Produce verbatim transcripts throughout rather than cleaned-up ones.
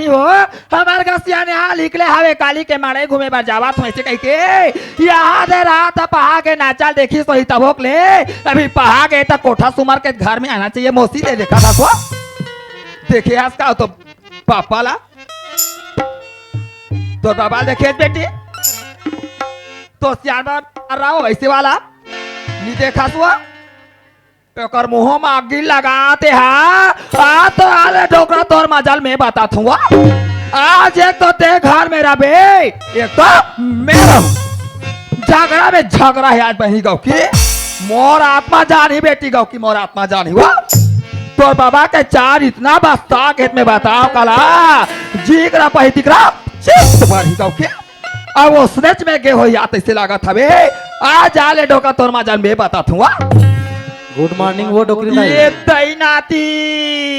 हो, हमर घर सियान यहाँ निकले हवे, काली के माड़े घूमे बर जावत हूँ, ऐसे कहिके। यहाँ दे रात पहा के नाचल देखिस होही तभोक ले, अभी पहा के त कोठा सुमर के घर में आना चाहिए, मौसी ले देखा था तो। देखे हस का तो पापा ला, तोर बाबा देखे बेटी, तो सियान बाबा रहो ऐसे वाला, नहीं देखा सुआ। ओकर मुंह म आगी लगाते हा। आ तो आले डोकरा तोर मजल में बतात हूँ। आज एक तो ते घर में रबे, एक तो मेरा झगड़ा में झगड़ा है आज बही गौ की। मोर आत्मा जान ही बेटी गौ की, मोर आत्मा जान ही वा। तोर बाबा के चार इतना बस्ता खेत में बताओ कला। जीकरा पही तिकरा चित्त भर ही गौ की। अब ओसनेच में गे होही आत तइसे लागत हवे। आ जा ले डोका तोर मा जान बे बतात हुआ। गुड मॉर्निंग वो डोकरी दाई। ये दई नाती।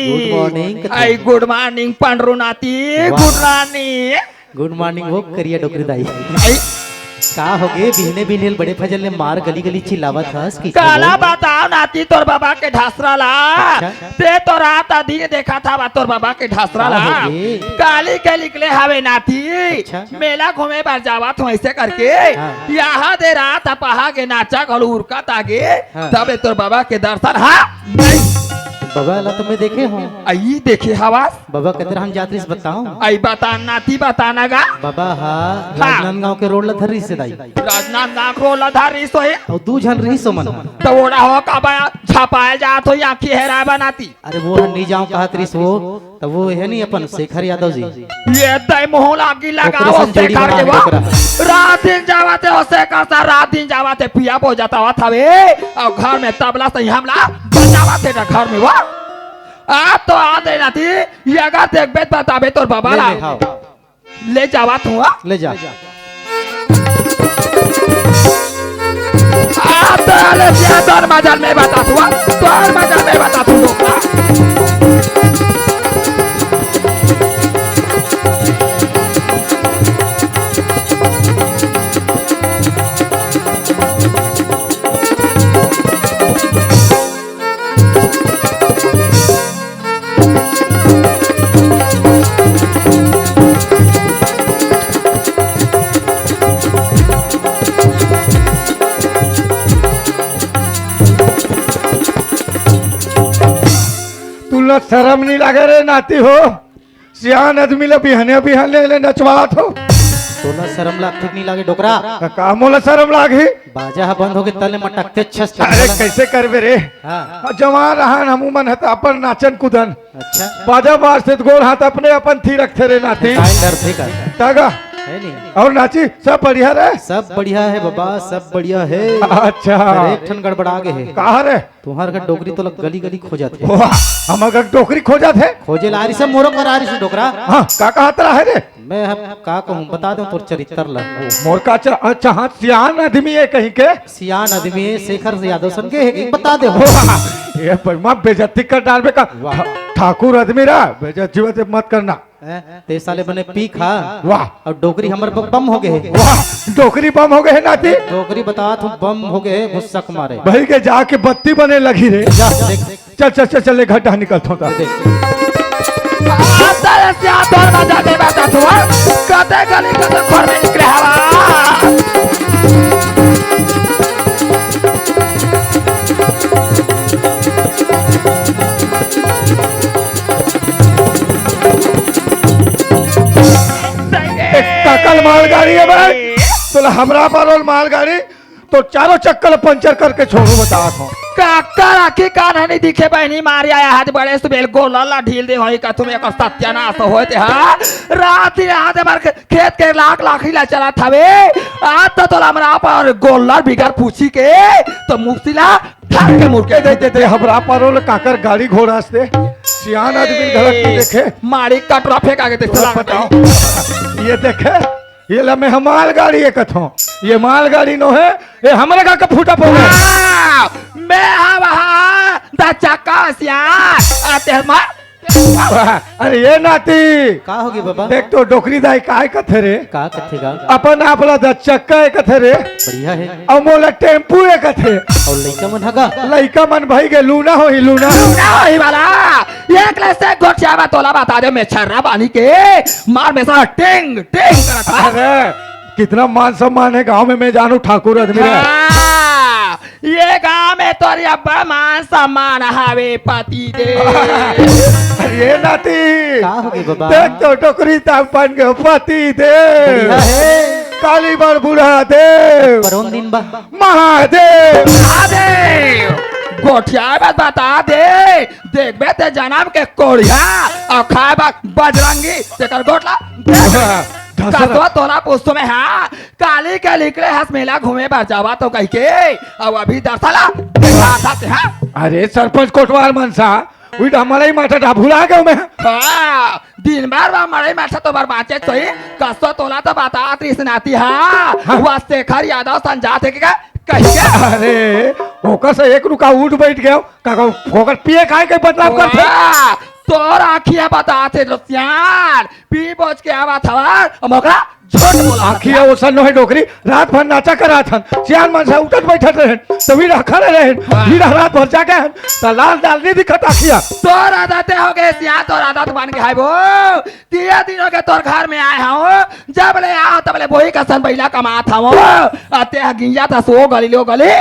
गुड मॉर्निंग। आई गुड मॉर्निंग पंडरू नाती। गुड मॉर्निंग। गुड मॉर्निंग वो करिया डोकरी दाई। आई का होगे बिहने बिहने बड़े फजल ने मार गली गली चिल्लावत हस कि काला बताओ नाती तोर बाबा के ढासरा ला। अच्छा। ते तो रात आ दिन देखा था बा तोर बाबा के ढासरा ला। काली के निकले हवे नाती। अच्छा। मेला घूमे बर जावत हूँ ऐसे करके। हाँ। यहाँ दे रात अपहा के नाचा घलो उरकत आगे। हाँ। तबे तोर बाबा के दर्शन हाँ। बाबा ला तो मैं देखे हूँ। आई देखे हवास। बाबा कदर हम जातरिस बताओ। आई बता नाती बताना गा। बाबा हा राजनांदगांव के रोड ला धरिस दाई। राजनांदगांव के रोड ला धरिस होए। और दू झन रहिस मन। तो ओड़ा हो का बा छपाए जात हो या की हेरा बनाती। अरे वो हर नहीं जाओ कहत रिस वो। तब वो है नहीं अपन शेखर यादव जी। ये तय मुंह लागी लगा वो शेखर के वो। रात दिन जावत है शेखर सा रात दिन जावत है पिया बो जाता हुआ था वे। और घर में तबला से हमला बजावत है घर में वो। आप तो आ दे नाती। ये अगर देख बेत बताबे तोर बाबा ला। ले जावत हूँ। ले जा। आ तोर ले जा तोर मजल में बतात हूँ। तोर मजल में बतात हूँ। तुला शरम नहीं लागे रे नाती हो। सियान आदमी ला बिहने बिहने ले नचवात हो। तोला शरम लागथे कि नहीं लागे डोकरा? का मोला शरम लागही? बाजा ह बंद होगे तले मटकते छस अरे कैसे करबे रे? हाँ। जवान रहन हमू मन ह त अपन नाचन कूदन। अच्छा। बाजा बाजथे त गोड़ हाथ अपने अपन थी रखथे रे नाती। काहे डरथे का? तगा। है नहीं। और नाची सब बढ़िया रे? सब बढ़िया है बाबा, सब बढ़िया है। अच्छा। पर एक ठन गड़बड़ा गे है। कहा रे? तुम्हार घर डोकरी तो लग गली गली खोजत है। वाह, हमर घर डोकरी खोजत है। खोजे ला आरिस मोरो कर आरिस डोकरा। हाँ, का कहत रहा है रे? मैं हम का कहूँ बता दो तोर चरित्र ला। मोर का च-, अच्छा हाँ सियान आदमी है कहीं के। सियान आदमी है शेखर यादव सन के है, बता दे। वाह, ये पर माँ बेइज्जती कर डालबे का। वाह। ठा-, ठाकुर आदमी रहा बेइज्जती मत करना। हैं? ते साले बने पी खा। वाह। और डोकरी हमर ब-, बम हो गए है। वाह, डोकरी बम हो गए है नाती। डोकरी बता तू बम हो गए है, गुस्सा के मारे। भाई के जाके बत्ती बने लगी रे। जा, देख। चल, चल, चल, चल, ले घर डहा निकल थोड़ा। देख। आता है क्या तोर मजा दे बता तू, हाँ? कते गली कते घर में निकले हवा। एक तकल मालगाड़ी है भाई, तोला हमरा पारोल मालगाड़ी, तो चारों चक्कर पंचर करके छोड़ू बता दो। काकर आखी कान हनी दिखे बहनी मारी आया हाथ बड़े सुबेल गोला ला ढील दे होई का तुम्हें का सत्यानाश होए ते हा। रात ही हाथ मार के खेत के लाख लाखी ला चला थावे। आज तो तोला हमरा पर गोला बिगर पूछी के तो मुक्तिला धर के मुड़ के दे दे दे हमरा पारोल काकर गाड़ी घोड़ा से सियान आदमी घर की देखे। मारी कटरा फेंका के देख तो बताओ। ये देखे, ये ला मैं मालगाड़ी ये कथो, ये मालगाड़ी नो है, ये हमरे का के फूटा पड़े। मैं हवा हाँ, दा चक्का सियान आते मार। अरे ये नाती, का होगे बाबा? देख तो डोकरी दाई काय कथे रे? का कथे गा? अपन आप ला दस चक्का ए कथे रे। बढ़िया हे। अउ मोला टेम्पू ए कथे। अउ लइका मन ह गा? लइका मन भई गे लूना होही, लूना। लूना होही वाला। एक ले से गोठिया में तोला बता दे, मैं छर्रा बानी के मार में साला टिंग टिंग करत हा। अरे कितना मान सम्मान हे गांव में, मैं जानू ठाकुर आदमी रे। हाँ। ये गांव में तोर अब्बड़ मान सम्मान हावे पति देव। अरे नाती, का होगे बाबा? देख तो डोकरी तापन के पति देव। बढ़िया हे। काली बड़ बूढ़ा देव। परोन दिन बा। महादेव। महादेव। गोठिया बात बता दे। देखबे ते जनम के कोढ़िया अउ खाए बा बजरंगी, तेकर गोठ ला। ढसरा। कसवा तोला पूछतो मैं, हाँ। काली के निकले हस मेला घूमे बर जावा तो कहिके, अउ अभी दरसला देखा था ते, हाँ? अरे सरपंच कोटवार मनसा, उही डहा मड़ई माठा डहा भुला गेंव मैं। हाँ, दिन भर वा मड़ई माठा तो बर बाँचे सोई, कसो तोला तो बतात रिहिस नाती हा, हाँ। वा शेखर यादव सन जात हे के का? कहिके। अरे, ओकर से एक रुका उठ बइठ गेंव, का कहूँ, फोकट पिए खाए के बदनाम करथे। वाह, तोर आँखिया बतात हे रे सियान, पी बोज के आवत हवस, अउ मोकरा झूठ बोला। आँखिया ओसन नोहे डोकरी, रात भर नाचा कराथन, सियान मन से उठत बइठत रहेन, त वीर खड़े रहेन, हाँ। वीर रात भर जागे हन, त लाल डाल नइ दिखत आँखिया। तोर आदते होगे सियान, तोर आदत बन गे हे वो। तीन दिन होगे तोर घर में आए हंव, जब ले आए हंव तब ले बोही कसन बइला कमात हंव। अते ह गिंजा त सो गली लो गली।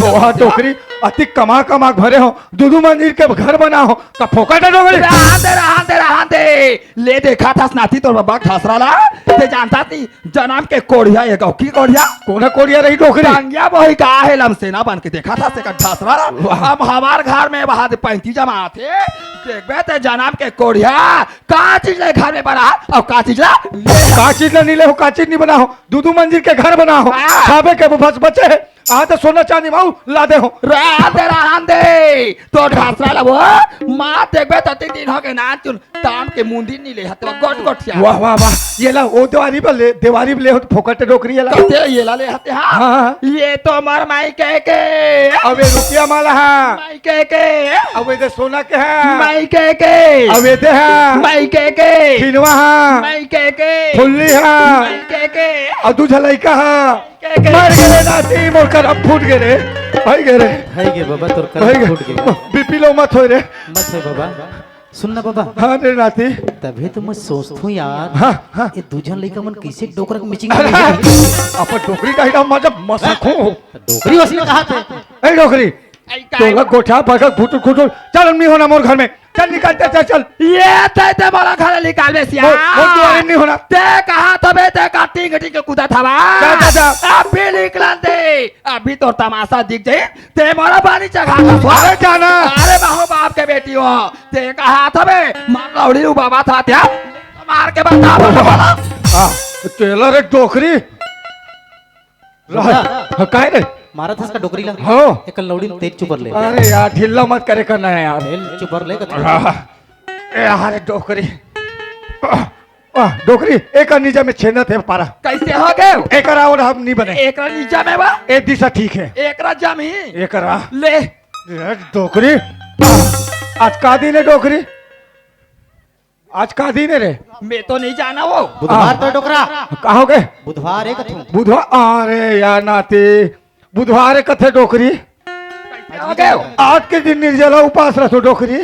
वाह डोकरी, अति कमा कमा के भरे हंव, दू दू मंजिल के घर बना हंव, त फोकट हे डोकरी। रहन दे, रहन दे, रहन दे। ले देखत हस नाती तोर बबा ढसरा ला, ते जानत नइ, जनम के कोढ़िया ए गौ की कोढ़िया। कोन कोढ़िया रही डोकरी? टंगिया बोही का हे लमसेना बन के देखत हस तेकर ढसरा ला। वाह। अब हमर घर में वहाँ दे पैंती जमा आथे, देखबे ते जनम के कोढ़िया, का चीज ले घर में बना अउ का चीज ला ले। का चीज ला नइ ले हंव, का चीज नइ बना हंव, दू दू मंजिल के घर बना हंव, हाँ। खाबे के बस बचे हे। हाँ, त सोना चांदी माऊ ला दे हंव। रहन दे, रहन दे। तोर ढसरा ला वो, माँ देखबे त तीन दिन होगे नान चुन ताम के मुंदी नइ ले हस, गोठ गोठिया। वाह, वाह, वाह। ये ला, ओ देवारी बर ले, देवारी बर ले हंव त फोकट डोकरी ये ला। कते ये ला ले हस, हाँ? हाँ, हाँ। ये तो मोर माई के के। अउ ये रुपया माला हा। माई के के। अउ ये दे सोना के हा। माई के के। अउ ये दे हा। माई के के। खिनवा हा। माई के के। फुल्ली हा। माई के के। अउ दू झन लइका हा। के, के? मर गे रे नाती, मोर करम फूट गे रे। भई गे रे। भई गे बाबा, तोर करम भई गे। फूट गे। बीपी लो मत होय रे। मत होय बाबा। सुन ना बाबा। हाँ रे नाती। तभे तो मैं सोचथों यार, हाँ, हाँ। ये दू झन लइका मन कइसे डोकरा के मिचिंग अरे, करथे? अपन डोकरी का ही नाम मजा मसखो। डोकरी वइसने कहाथे। ए डोकरी, आई का? तोला गोठा बगक फुटुर खुटुर। चल, नइ होना मोर घर में। चल, निकल, चल, चल, चल। ये ते, ते मोला घर निकालबे सियान। मोर, मोर दुआरी नइ होना। ते कहाथस बे, ते का टिंग टिंग के कूदत हवस? जा, जा, जा। अभी निकलन दे। अभी तोर तमाशा दिख जाही। ते मोला पानी चघाथस। अरे जाना। अरे महूँ बाप के बेटी हंव। ते कहाथस बे, मार लौड़ी उबावत हस ते। मार के बता, बता, बता। हाँ, तेला रे डोकरी। रह, हाँ, काय रे? मारत हस का डोकरी ला? हाँ। एक लौड़ी में तेज चुबर ले। अरे यार, ढीला मत करे करना है यार। तेल चुबर ले कथी? हाँ। ए, अरे डोकरी। आह, आह, डोकरी, एक नीचा में छेंदत हे पारा। कइसे होगे? एकरा अउ हम नइ बने। एकरा नीचा में बा? ए दिशा ठीक हे। एकरा जमी। एकरा। ले। ए, डोकरी। आज का दिन हे डोकरी? आज का दिन हे रे? मैं तो नइ जानंव वो। बुधवार तो डोकरा। का होगे? बुधवार हे कथों। बुधवार? अरे यार नाती, बुधवार हे कथे डोकरी। कइसे होगे? आज के दिन निर्जला उपास रहिथों डोकरी।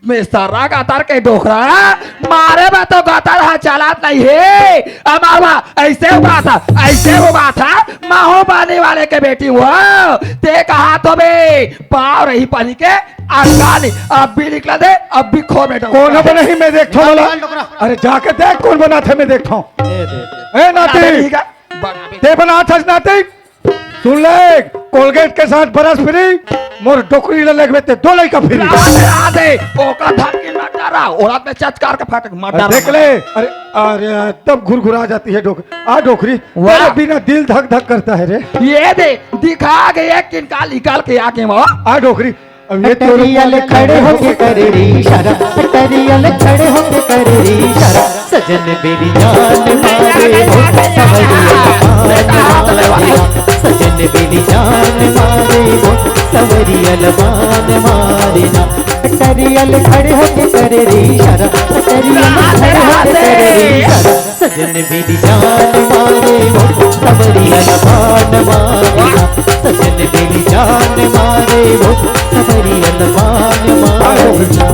मैं सर्रा गतर के डोकरा, मारे बर तो गतर ह चलत नइ हे। अमावा अइसे उबास, अइसे उबास, महूँ पानी वाले के बेटी हंव। ते कहाथस बे, पाँव रही पानी के, अनगानी, अभी निकलन दे, अभी खो बेटा। कोन बनाही मैं देखथों निकाल मोला। डोकरा। अरे जाके देख कोन बनाथे मैं देखथों। ए दे। ए नाती। बनाबे नहीं का? बनाबे। ते बनाथस नाती। सुन ले, कोलगेट के साथ ब्रश फ्री, मोर डोकरी ला लेगबे ते दो लइका फ्री। रहन दे, रहन दे, ओकर धमकी मत डरा, औरत में चचकार के फाटक मत डरा। देख ले, अरे, अरे, एकदम घुरघुरा जाती है डोकरी। आ डोकरी, वाह। तेरे बिना दिल धक धक करता है रे। ये दे, दिखा के एक किनका निकाल के आके वो। आ डोकरी, अब ये तोर टरिया ले खड़े होके करे रे इशारा, टरिया ले खड़े होके करे रे इशारा, सजन मेरी जान मारे हो, सवरिया जान मारे। सजन बेटी जान मारे वो, सवरियल मान मारे ना। टरियल खड़े होके करे रे इशारा, टरियल खड़े होके करे रे इशारा। सजन बेटी जान मारे वो, सवरियल मान मारे ना। सजन बेटी जान मारे वो, सवरियल मान मारे ना।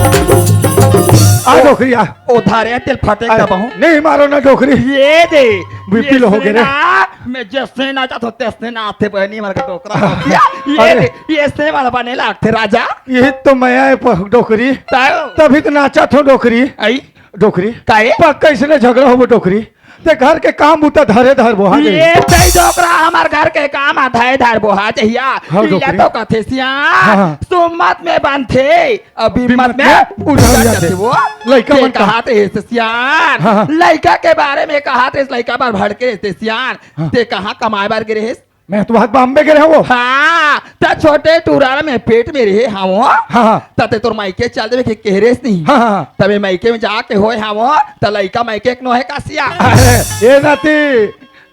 आ डोकरी, आ। ओ धारे तेल फटे अरे, का बहू। नहीं मारो ना डोकरी। ये दे, बीपी ये लो हो से गए रे। ना, मैं जैसे नाचा तो तैसे नाचथे बहनी, हमारे का डोकरा हो गया। ये अरे। दे, ये से वाला बने लागथे राजा। ये तो मैं आए प-, डोकरी। तायो। तभी तो नाचा थो डोकरी। आई। डोकरी। काए? पक्का इसने झगड़ा हो डोकरी। ते घर के काम बुता धरे धर बोहा गई। ये तई डोकरा हमार घर के काम आ धरे धर बोहा जहिया। हाँ, या डोकरी। तो कथे सिया। हाँ, हाँ। सुम्मत में बनथे। अब हिम्मत हिम्मत में में उधर उधर जाते। जाते वो। लइका ते मन का कहा थे से सियान। हाँ, हाँ। लइका के बारे में कहा थे, लइका बर भड़के थे सियान। हाँ। ते कहाँ कमाए बर गिरे हेस? मैं तो बात बॉम्बे गिरे हूँ। हाँ, त छोटे टूरा में पेट में रहे हवो। हाँ, हाँ। त ते तोर मायके चल देवे के कह रेस नहीं। हाँ, हाँ। तबे मायके में जाके होए हवो, त लइका मायके एक नोहे का सिया। अरे, ए नाती,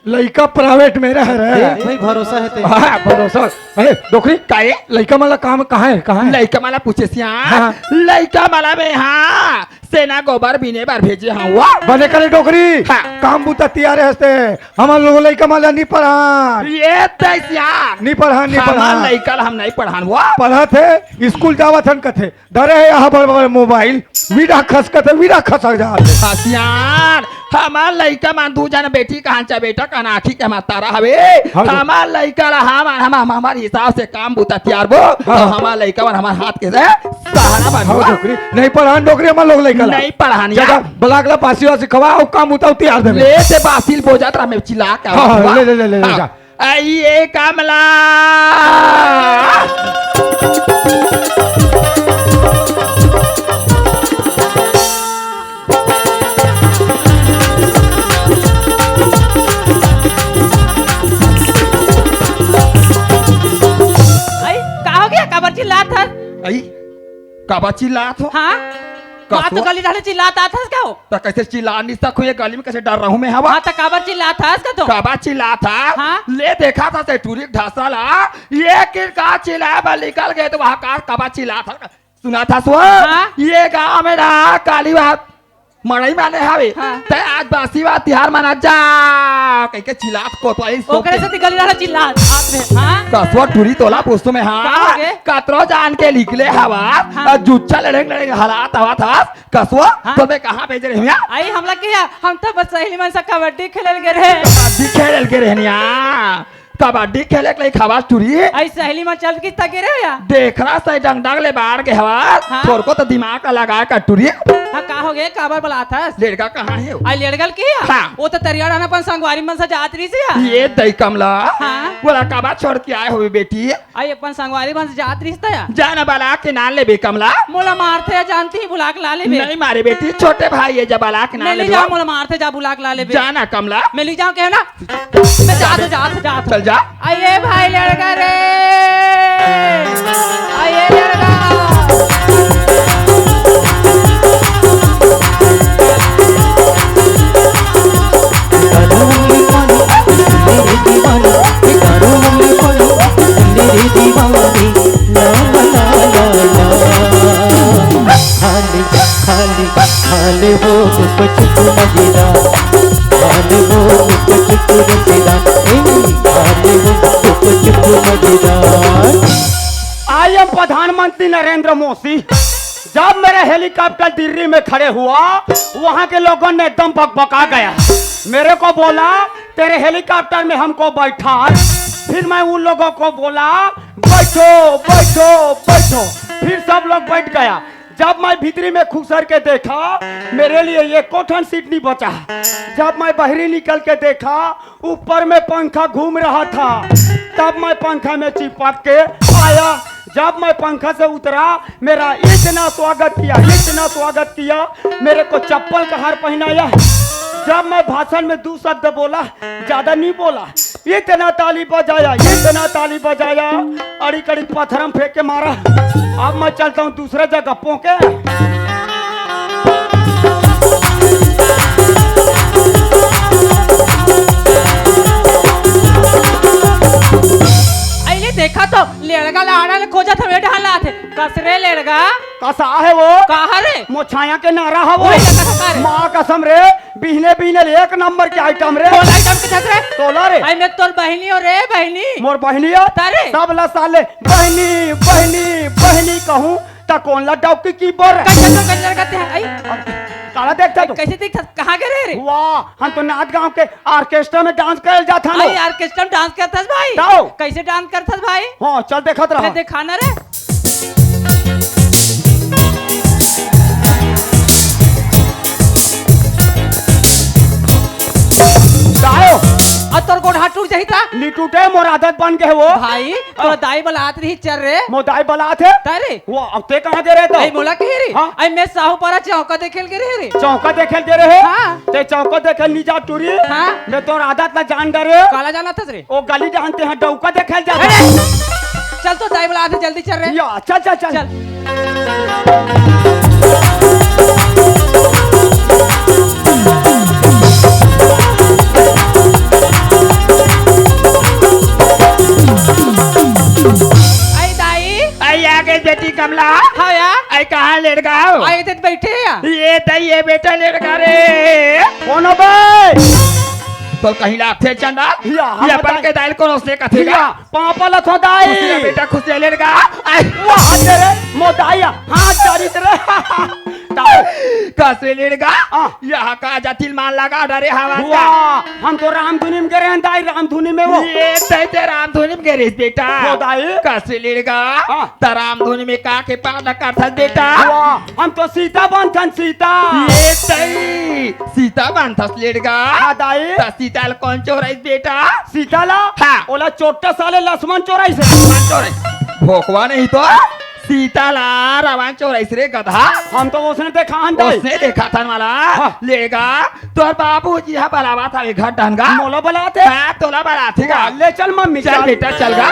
लइका प्राइवेट में रह रहे। देख भाई, भरोसा है ते। हाँ, भरोसा। अरे, डोकरी, काए? लइका माला काम कहाँ है, कहाँ है? लइका माला पूछे सिया। हाँ। लइका माला में, हाँ, सेना गोबर बीने बर भेजे हवो। बने करे डोकरी। हाँ। काम बुता तियारे हस्ते। हमर लोग लइका माला नहीं पढ़ान। ये तैसियान। नहीं पढ़ान, नहीं हमर पढ़ान। लइका ला हम नहीं पढ़ान वो। पढ़त हे, स्कूल जावत हन कथे। धरे हे यहाँ बड़ बड़ मोबाइल। वीरा खस कथे, वीरा खस जात हे। हसियान, हमर लइका मन दू झन बेटी कहान, चा बेटा कहान, आँखी के हमर तारा हवे। हाँ। हमर लइका ला हम, हम, हम, हमर हिसाब से काम बुता तियारबो। हाँ। तो हमर लइका मन हमर हाथ के से सहारा हाँ, बनबो। डोकरी। नहीं पढ़ान डोकरी हमर लोग लइका ला। नहीं पढ़ान जा, यार। जा, बलाक ला पासी वासी खवा, अउ काम बुता तियार देबे। ले से बासिल बोजात रहा, मैं चिल्ला के हाँ, हाँ, आवाज ले, ले, ले, ले, ले, हाँ। जा। आइए कमला। आई, का हो गया? काबर चिल्लात हस? आई, काबर चिल्लात हो? हाँ? का बात तो तो? गली डाले चिल्लात आत हस का हो? त कैसे चिल्ला नहीं सकूं ये गली में, कैसे डर रहूं मैं हवा? हाँ, त काबर चिल्लात हस का तो? काबर चिल्लात हस? हाँ? ले देखा था से टूरी ढासा ला, ये किन का चिल्लाए बर निकल गए तो वहाँ का काबर चिल्लात हस? सुना था सो? हाँ? ये गाँव में ना काली बात मड़ई माने हावे। हाँ। ते आज बासी वा तिहार मना जा, कह के चिल्लात कोतवाली सो ओकरे के। से गली वाला चिल्लात आप में, हाँ? कसवा टूरी तोला पूछतो मैं, हाँ? का हो गे? कतरो जान के निकले हवा, हाँ। आ जुच्चा लड़ेंग लड़ेंग हलात हवा था, कसवा, हाँ। तो मैं कहाँ भेज रहे हूँ यार? आई हमला के यार, हम तो बस सहेली मन से कबड्डी खेलल गए रहे। कबड्डी खेलल गए रहनिया। कबड्डी खेले के लइक हवास टूरी। आई सहेली मन चल किस तक गिरे हो या? देख रहा सही डंग डंग ले बाहर के हवास। हाँ। थोरको तो दिमाग का लगा का टूरी। हाँ, का हो गए? काबर बलात हस? लड़का कहाँ है वो? आई लड़गल की या? हाँ। वो तो तरियाड़ा अपन संगवारी मन से जात रही से या? ये दई कमला। हाँ। बोला काबर छोड़ के आए हो बेटी? आई अपन संगवारी मन से जात रही से या? जाना बला के नान ले बे कमला। मोला मारथे या जानती ही बुला के ला ले बे। नहीं मारे बेटी, छोटे भाई है जब बला के नान ले ले बे। जा मोला मारथे जा बुला के ला ले बे। जाना कमला। मैं ले जाऊँ कहे ना? मैं जात, जात, जात। चल जा। आइए भाई लड़का रे, आइए लड़का। खाले वो गुपचुप मजेदार, खाले वो गुपचुप रसेदार, ए, खाले वो गुपचुप मजेदार। आई एम प्रधानमंत्री नरेंद्र मोदी। जब मेरा हेलीकॉप्टर दिल्ली में खड़े हुआ, वहां के लोगों ने एकदम बकबका गया। मेरे को बोला, तेरे हेलीकॉप्टर में हमको बैठा। फिर मैं उन लोगों को बोला, बैठो, बैठो, बैठो। फिर सब लोग बैठ गया। जब मैं भीतरी में घुसर के देखा, मेरे लिए एको ठन सीट नहीं बचा। जब मैं बाहरी निकल के देखा, ऊपर में पंखा घूम रहा था। तब मैं पंखा में चिपक के आया। जब मैं पंखा से उतरा, मेरा इतना स्वागत किया, इतना स्वागत किया, मेरे को चप्पल का हार पहनाया। जब मैं भाषण में दो शब्द बोला, ज्यादा नहीं बोला, इतना ताली बजाया, इतना ताली बजाया, अड़ी कड़ी पत्थर में फेंक के मारा। अब मैं चलता हूँ दूसरे जगह पोंके। सा हे वो। का हरे? मोछाया के नारा हे वो। वही लगा था का रे? माँ कसम रे, बिहने बिहने ले एक नंबर के आइटम रे। कौन आइटम के छत रे? तोला रे। आई मैं तोर बहिनी हो रे, बहिनी। मोर बहिनी हो? तारे। सब ला साले बहिनी, बहिनी, बहिनी कहूँ, त कोन ला डौकी की बोर? कैसे तो गंजर करते हैं, आई? काला देखता तू? कैसे देखता? कहाँ गे रहे रे? वाह, हम तो नाच गांव के ऑर्केस्ट्रा में डांस करल जात हन। आई ऑर्केस्ट्रा में डांस करत हस भाई? ताओ। कैसे डांस करत हस भाई? हाँ, चल देखत रहा। अरे दिखा ना रे। ताओ। अब तोर गोड़ हाथ टूट जाही ता? नी टूटे, मोर आदत बन गे हे वो। भाई, तोर हाँ। दाई बलात रही चल रे। मोर दाई बलात हे? तारे। वो अब ते कहाँ गे रहे तो? आई मोला कही रे। हाँ। आई मैं साहू पारा चौका देखेल गे रहे रे। चौका देखेल गे रहे? हाँ। ते चौका देखेल नी जा टूरी। हाँ। मैं तोर आदत ला जान गे रहे। काला जानत हस रे? ओ गली डहन ते हाँ डौका देखेल जा। अरे! चल तो दाई बलात हे, जल्दी चल रे। या, चल, चल, चल। चल। आई दाई। आई आ गे बेटी कमला। हाँ या। आई कहाँ लेड़गा हो? आई इधर बैठे या। ये दाई ये बेटा लेड़गा रे। कौन हो बे? तो कहीं लागथे चंदा? या, हम ये अपन बताए। के दाई ल कोनो से कथे या, गा? पापा ला थो दाई। खुशी है बेटा, खुशी है लेड़गा। आई। वाह तेरे मोदाई, हाँ दाई तेरे। ताऊ। कसे लेड़गा? हाँ। यहाँ का जातिल मान लगा डरे हवा का। वाह, हम तो रामधुनी में गे रहे हैं दाई, रामधुनी में वो। ये तै ते रामधुनी में गे रहे बेटा। वो दाई। कसे लेड़गा? हाँ। त रामधुनी में का के पार न करथस बेटा? वाह, हम तो सीता बनथन, सीता। ये तै सीता बनथस लेड़गा? हाँ दाई। त सीता ल कौन चोराइस बेटा? सीता ला? हाँ। ओला चोट्टा साले लक्ष्मण चोराइस हे। लक्ष्मण चोराइस। भोकवा नहीं तो। सीता ला रावण चोराइस रे गधा। हम तो ओसने देखा हन दाई। ओसने देखा थन वाला। हाँ। लेड़गा, तोर बाबूजी ह बलावत हवे घर डहन गा। मोला बलात हे? हाँ, तोला बलात हे गा। ले चल मम्मी, चल चल। बेटा, चल गा।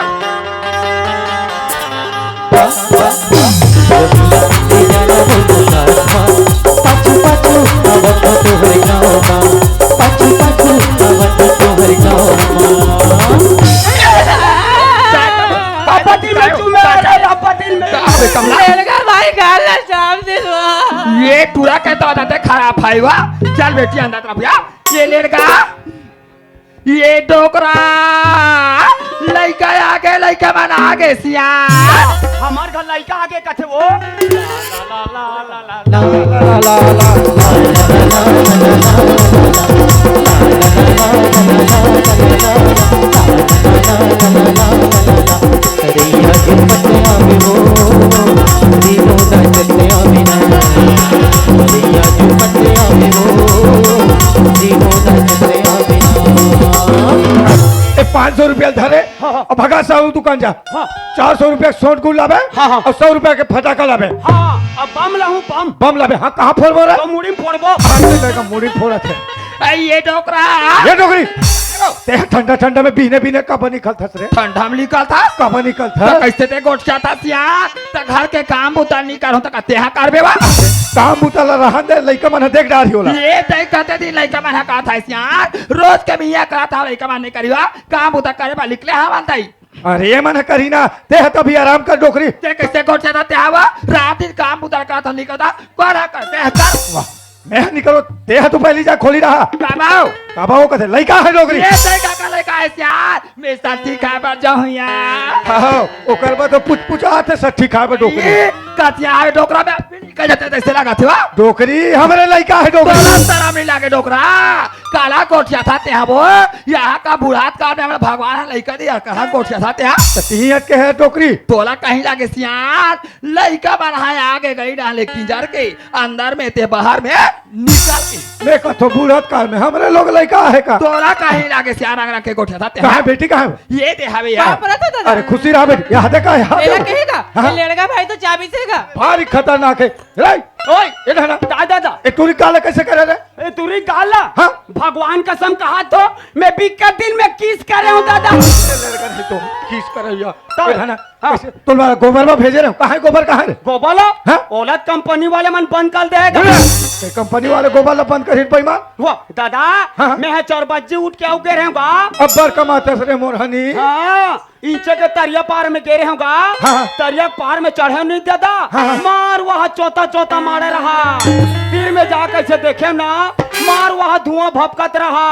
पाछू पाछू आवत तोहरे गाँव मा, पाछू पाछू आवत तोहरे गाँव मा। पापा दिल में चूमे, अरे पापा दिल में। अबे कमला। लेड़गा भाई गाल ला चाप दिलवा। ये टूरा के तो आदत खराब हे वा। चल बेटी अंदर तरफ या। ये लेड़गा, ये डोकरा, लइका आगे, लइका मन आगे सिया। हमार घर लइका आगे कथे वो। ए, पाँच सौ रुपया धरे। हाँ, हाँ। अब भगा साहू दुकान जा। हाँ। चार सौ रुपया सोंठ गुड़ लाबे। हाँ, हाँ। अउ सौ रुपया के फटाका लाबे। हाँ, अब बम लाहूँ, बम। बम लाबे। हाँ, कहाँ फोड़बो रे? तो मुड़ी में फोड़बो। हाँ, ले लेगा, मुड़ी में फोड़त हे। ए, ये डोकरा। ये डोकरी। ते ठंडा ठंडा में बीने बीने कब निकलथस रे? ठंडा में निकलथस? कब निकलथस? तो कैसे ते गोठियाथस या? त घर के काम बुता नहीं करो त कते हा करबे वा? काम बुता ला रहन दे, लइका मन ह देख डारही ओला। ये तै कते दिन लइका मन ह कहत हस या, रोज के मियाँ कहत हा लइका मन नहीं करियो, काम बुता करे बा निकले हा मनताई। अरे मन ह करी ना, ते ह तभी आराम कर डोकरी। ते कैसे गोठियाथस ते हा वा? रात दिन काम बुता कहत हा निकलता, कर हा कर, ते हा कर। वाह। मैं निकलो, ते ह तो पहली जा खोली रहा। काबा हो? काबा हो कथे, लइका हे डोकरी। ये लइका का लइका हे यार, मैं सठी खाए बर जाहूँ यार। हाँ, ओकर बाद तो पुचपुचाथे सठी खाए बर डोकरी। ये कथिया हे डोकरा में निकल जाते तैसे लगा थे वा। डोकरी, हमरे लइका हे डोकरी। तोला शरम नहीं लागे डोकरा, काला गोठियाथस ते हा वो, यहाँ का बुढ़ात काल में हमरा भगवान ह लइका दिया, कहाँ गोठियाथस ते हा? त तिही अटके हे डोकरी। तोला कहीं लागे सियान, लइका मन ह आगे गई डाले किंजर के, अंदर में ते बाहर में निकल के। मैं कथो बूढ़त काल में हमरे लोग लइका हे का? तोला काहे लागे सियान रंग रंग के गोठियाथस ते? कहाँ बेटी कहाँ? ये दे हवे यार। बाप रे दादा। अरे खुशी रहा बेटी, यहाँ देखा, यहाँ एला देखा। कहेगा? हाँ? ये लेड़गा भाई तो चाबी से गा। भारी खतरनाक हे। रे, ओए, ये ना, ना। दादा, दादा। ए टूरी काला कैसे करे रे? ए टूरी काला? हाँ? भगवान कसम कहा तो मैं बीस दिन में किस करे हूँ दादा। ए लेड़गा नहीं तो किस करे या। तो ए ना, ना। हाँ। ऐसे, तोला गोबर में भेजे रहे, कहाँ हे गोबर, कहाँ हे रे? गोबर ला? हाँ? ओला कंपनी वाले मन बंद कर देगा। ए, कंपनी वाले गोबर ला बंद कर हिट बेईमान। वो दादा, हाँ, हाँ। मैं ह चार बजे उठ के आऊ गे रहे हूँ बा। अब्बर कमाथस रे मोरहनी। हाँ। इंचे के तरिया पार में गे रहे हँव गा। हाँ, हाँ। तरिया पार में चढ़े नहीं दादा। हाँ, हाँ। मार वहाँ चोता चोता मारे रहा। तीर में जा कैसे देखे ना, मार वहाँ धुआं भपकत रहा।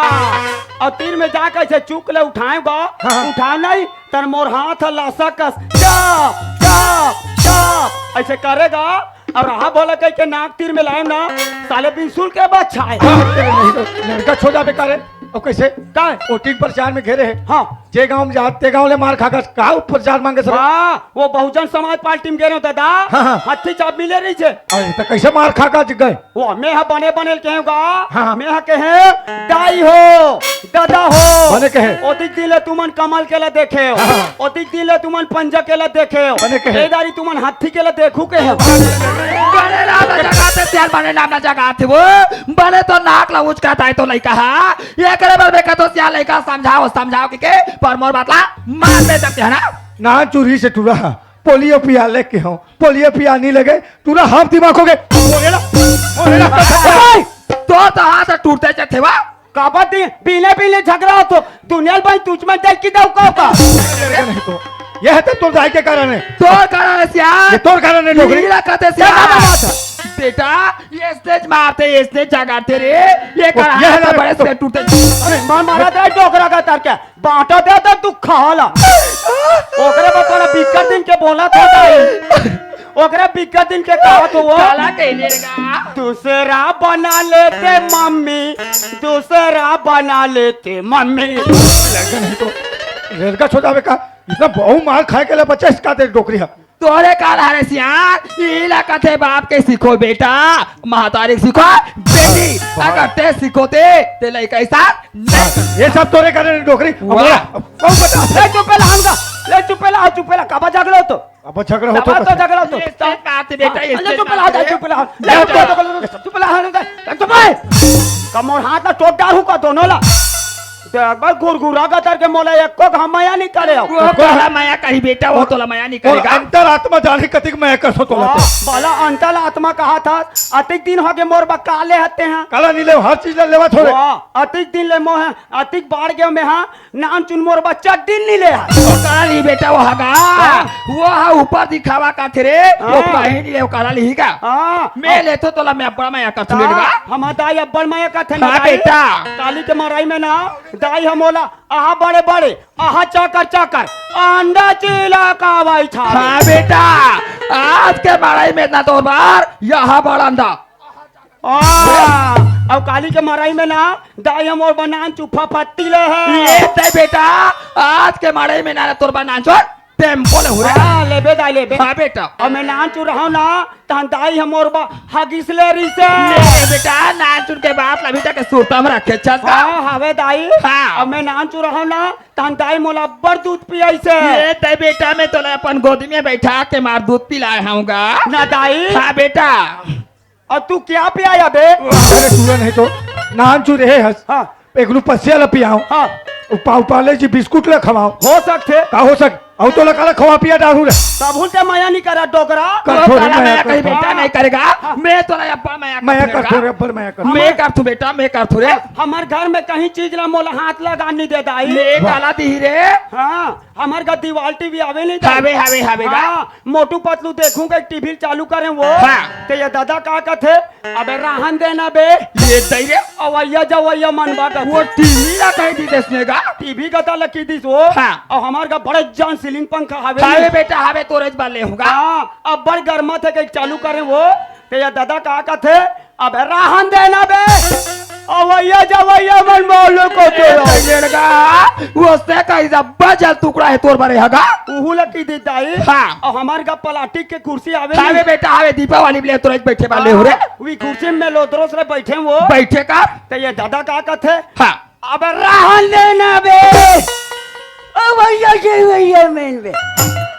अउ तीर में जा कैसे चुक ले उठाएँव गा, हाँ, हाँ। उठाएँव नहीं, तन मोर हाथ ह लासा कस चाप, चाप, चाप ऐसे करे गा। अउ रहा भला कहिके नाक तीर में लाएँव ना, साले बिसुल के बछाए। हाँ, तेरे नहीं तो लड़का छो जाबे का रे। अउ कैसे? का? वोटिंग प्रचार में गे रहे। हाँ। जे गाँव में जात, ते गाँव ले मार खा खा का प्रचार मांगे सर? वाह, वो बहुजन समाज पार्टी में गे रहे हँव दादा। हाँ, हाँ। हत्थी चाप मिले रहिसे। अरे, त कैसे मार खा खा गए? वो मैं ह बने बने ल कहेंव गा। हाँ, हाँ। मैं ह कहेंव, दाई हो, दादा हो। बने कहे। ओतिक दिन ले तुमन कमल के ला देखेव। हाँ, हाँ। ओतिक दिन ले तुमन पंजा के ला देखेव। बने कहे। ए दारी तुमन हत्थी के ला देखू कहेव। बने नाम ना जगाते, सियान बने नाम ना जगाते वो। बने तो नाक ला उचकात हे तो लइका हा। एकरे बर मैं कहत हों सियान लइका समझाव, समझाव कहिके, पर मोर बात ला मान ले सकते है ना? नान चुरही से टूरा हा। पोलियो पिया ले के हँव। पोलियो पिया नहीं लगे, टूरा हाफ दिमाग हो गे। मोरेला, मोरेला। ओए! तोर तो हाथ टूटते जाथे वा। काबर दी, बिने बिने झगरा होथो। दुनिया ल भाई तुझ में देख के दऊ का का? नहीं तो, यह तो तोर दाई के कारण हे। तोर कारण हे सियान। ये तोर कारण हे, डोकरी। नीला कहते चल, सियान। बाबा, बात। बेटा, ये स्टेज मारते, ये स्टेज जगाते रे। ये वो, करा ये है तो ना बड़े डोकरी। से टूटे। अरे, मार मारा दे डोकरा का तार के। बांटा दे तो तू खा ला। ओकरे बर तोला बिक्कट दिन के बोलत हों दाई। ओकरे बिक्कट दिन के कहत हों वो। काला कहिलेगा। दूसरा बना लेते मम्मी, दूसरा बना लेते मम्मी। लड़का नहीं तो, लड़का छो जाबे का? इतना बहु मार खाए के लिए बच्चा इसका दे डोकरी है। तोरे काल हरे सियान, इला कथे बाप के सीखो बेटा, महतारी के सीखो बेटी। वाह। अगर ते सीखो ते, ते लइका ऐसा नहीं। ये सब तोरे कारण डोकरी। वाह। अब बोला, अब, अब बता। ले चुप ला, हमका। ले चुप ला, चुप ला, काबर झगड़ा होथो? अब झगड़ा होथो, काबर तो झगड़ा होथो? ये सब बात बेटा, हाँ, ये ले सब चुप ला, बात चुप ला। ले ले चुप ला, चुप ला। चुप ला, हाँ, चुप ला। कमर हाथ ला टोट डारहूँ का दोनों ला। ते एक बार गुरगुरा का तर के मोला एको घाम मया नहीं करे हो। वो काला मया कही बेटा, वो तोला मया नहीं करेगा। अंतरात्मा जाने कतिक मया कर सो तोला। हाँ, भला अंतरात्मा कहा था, अतिक दिन हो गे मोर बा काले हते हैं। काला नहीं ले, हर चीज ले लेवा थोड़े। वाह, अतिक दिन ले मोह, अतिक बाढ़ गयो मैं हाँ, नान चुन मोर बा चड्डी नहीं ले हा। वो काला नहीं बेटा, वो हगा। हाँ। वो हा ऊपर दिखावा का थे रे, वो हाँ। कहीं नहीं ले, वो काला नहीं का। हाँ। मैं ले तो तोला मैं अब्बड़ मया कर हाँ, लेगा। हमार दाई अब्बड़ मया कर थे ना हाँ दाई। बेटा। काली के मराई में ना, दाई हमोला आहा बड़े बड़े, आहा चाकर चाकर, अंडा चीला का बैठा। हाँ बेटा, आज के मड़ई में ना तोर बर, यहाँ बड़ अंडा। आ, अब काली के मड़ई में ना, दाई हमोर बनान चुफा पत्ती ले है। ये ते बेटा, आज के मड़ई में ना तोर बनान चोर, टेम्पो ले हुरे। हाँ, लेबे दाई लेबे। हाँ बेटा। अब मैं नान चुरहूँ ना, तहन दाई हमोर बा हगिस ले रिसे। ले बेटा, नान चुन के बात ला बेटा के सुरता में रखे छस का? हाँ, हवे दाई। हाँ। अब मैं नान चुरहूँ ना, तहन दाई मोला अब्बड़ दूध पियाइसे। ये ते बेटा, मैं तोला अपन गोदी में बैठा के मार दूध पिलाए हूँगा। ना दाई। हाँ बेटा। और तू क्या पियाया बे? अरे तू नहीं तो नान चुरे हस। हाँ। एक रुपया ला पियाओ। हाँ। वो पाव पाले जी बिस्कुट ला खवाओ। हो सकथे। का हो सक-, अउ तोला काला खवा पिया डारू रे। तब हुन ते मया नहीं करा डोकरा। कर वो थोड़ी काला मया मया कर कही थोड़ी। बेटा नहीं करेगा। हाँ। मैं तोला अब्बड़ मया मया कर कर थोड़ी। थोड़ी, अब्बड़ मया कर। मैं कर तू बेटा, मैं कर थोड़ी। हमार घर में कहीं चीज ला मोला हाथ लगा नहीं दे दाई। ले वाह। काला दी रे। हाँ, हमार घर दीवाल टीवी आवे नहीं दाई। हवे, हवे, हवे गा। हाँ, मोटू पतलू देखूंगा, एक टीवी चालू करें वो। हाँ। ते ये दादा का कथे, अबे राहन देना बे। ये दई रे। अवैया जवैया मन बा कथे। वो टीवी ला कह दी देसने गा। टीवी का ताला की दिस वो। हाँ। और हमार का बड़े जान सीलिंग पंखा हवे हवे नहीं। बेटा, हवे तोरे ज बा ले हूँगा। हाँ, अब्बड़ गर्मा थे कहीं चालू करें वो। ते ये दादा का कथे, अबे राहन देना बे। अवैया जवैया मन बोलो को तो ये लड़का, वो से कहीं जब्बा जल टुकड़ा है तोर बरे हगा। उहू ला की दी दाई। हाँ। और हमार का प्लास्टिक के कुर्सी आवे हवे नहीं। बेटा, हवे दीपावली में ले तोरे बैठे वाले हो रे। हाँ, वी कुर्सी में लो दोस्त रे बैठे वो। बैठे का? ते ये दादा का कथे? हाँ। अब राहन देना बे। ओ भैया के भैया मेन बे।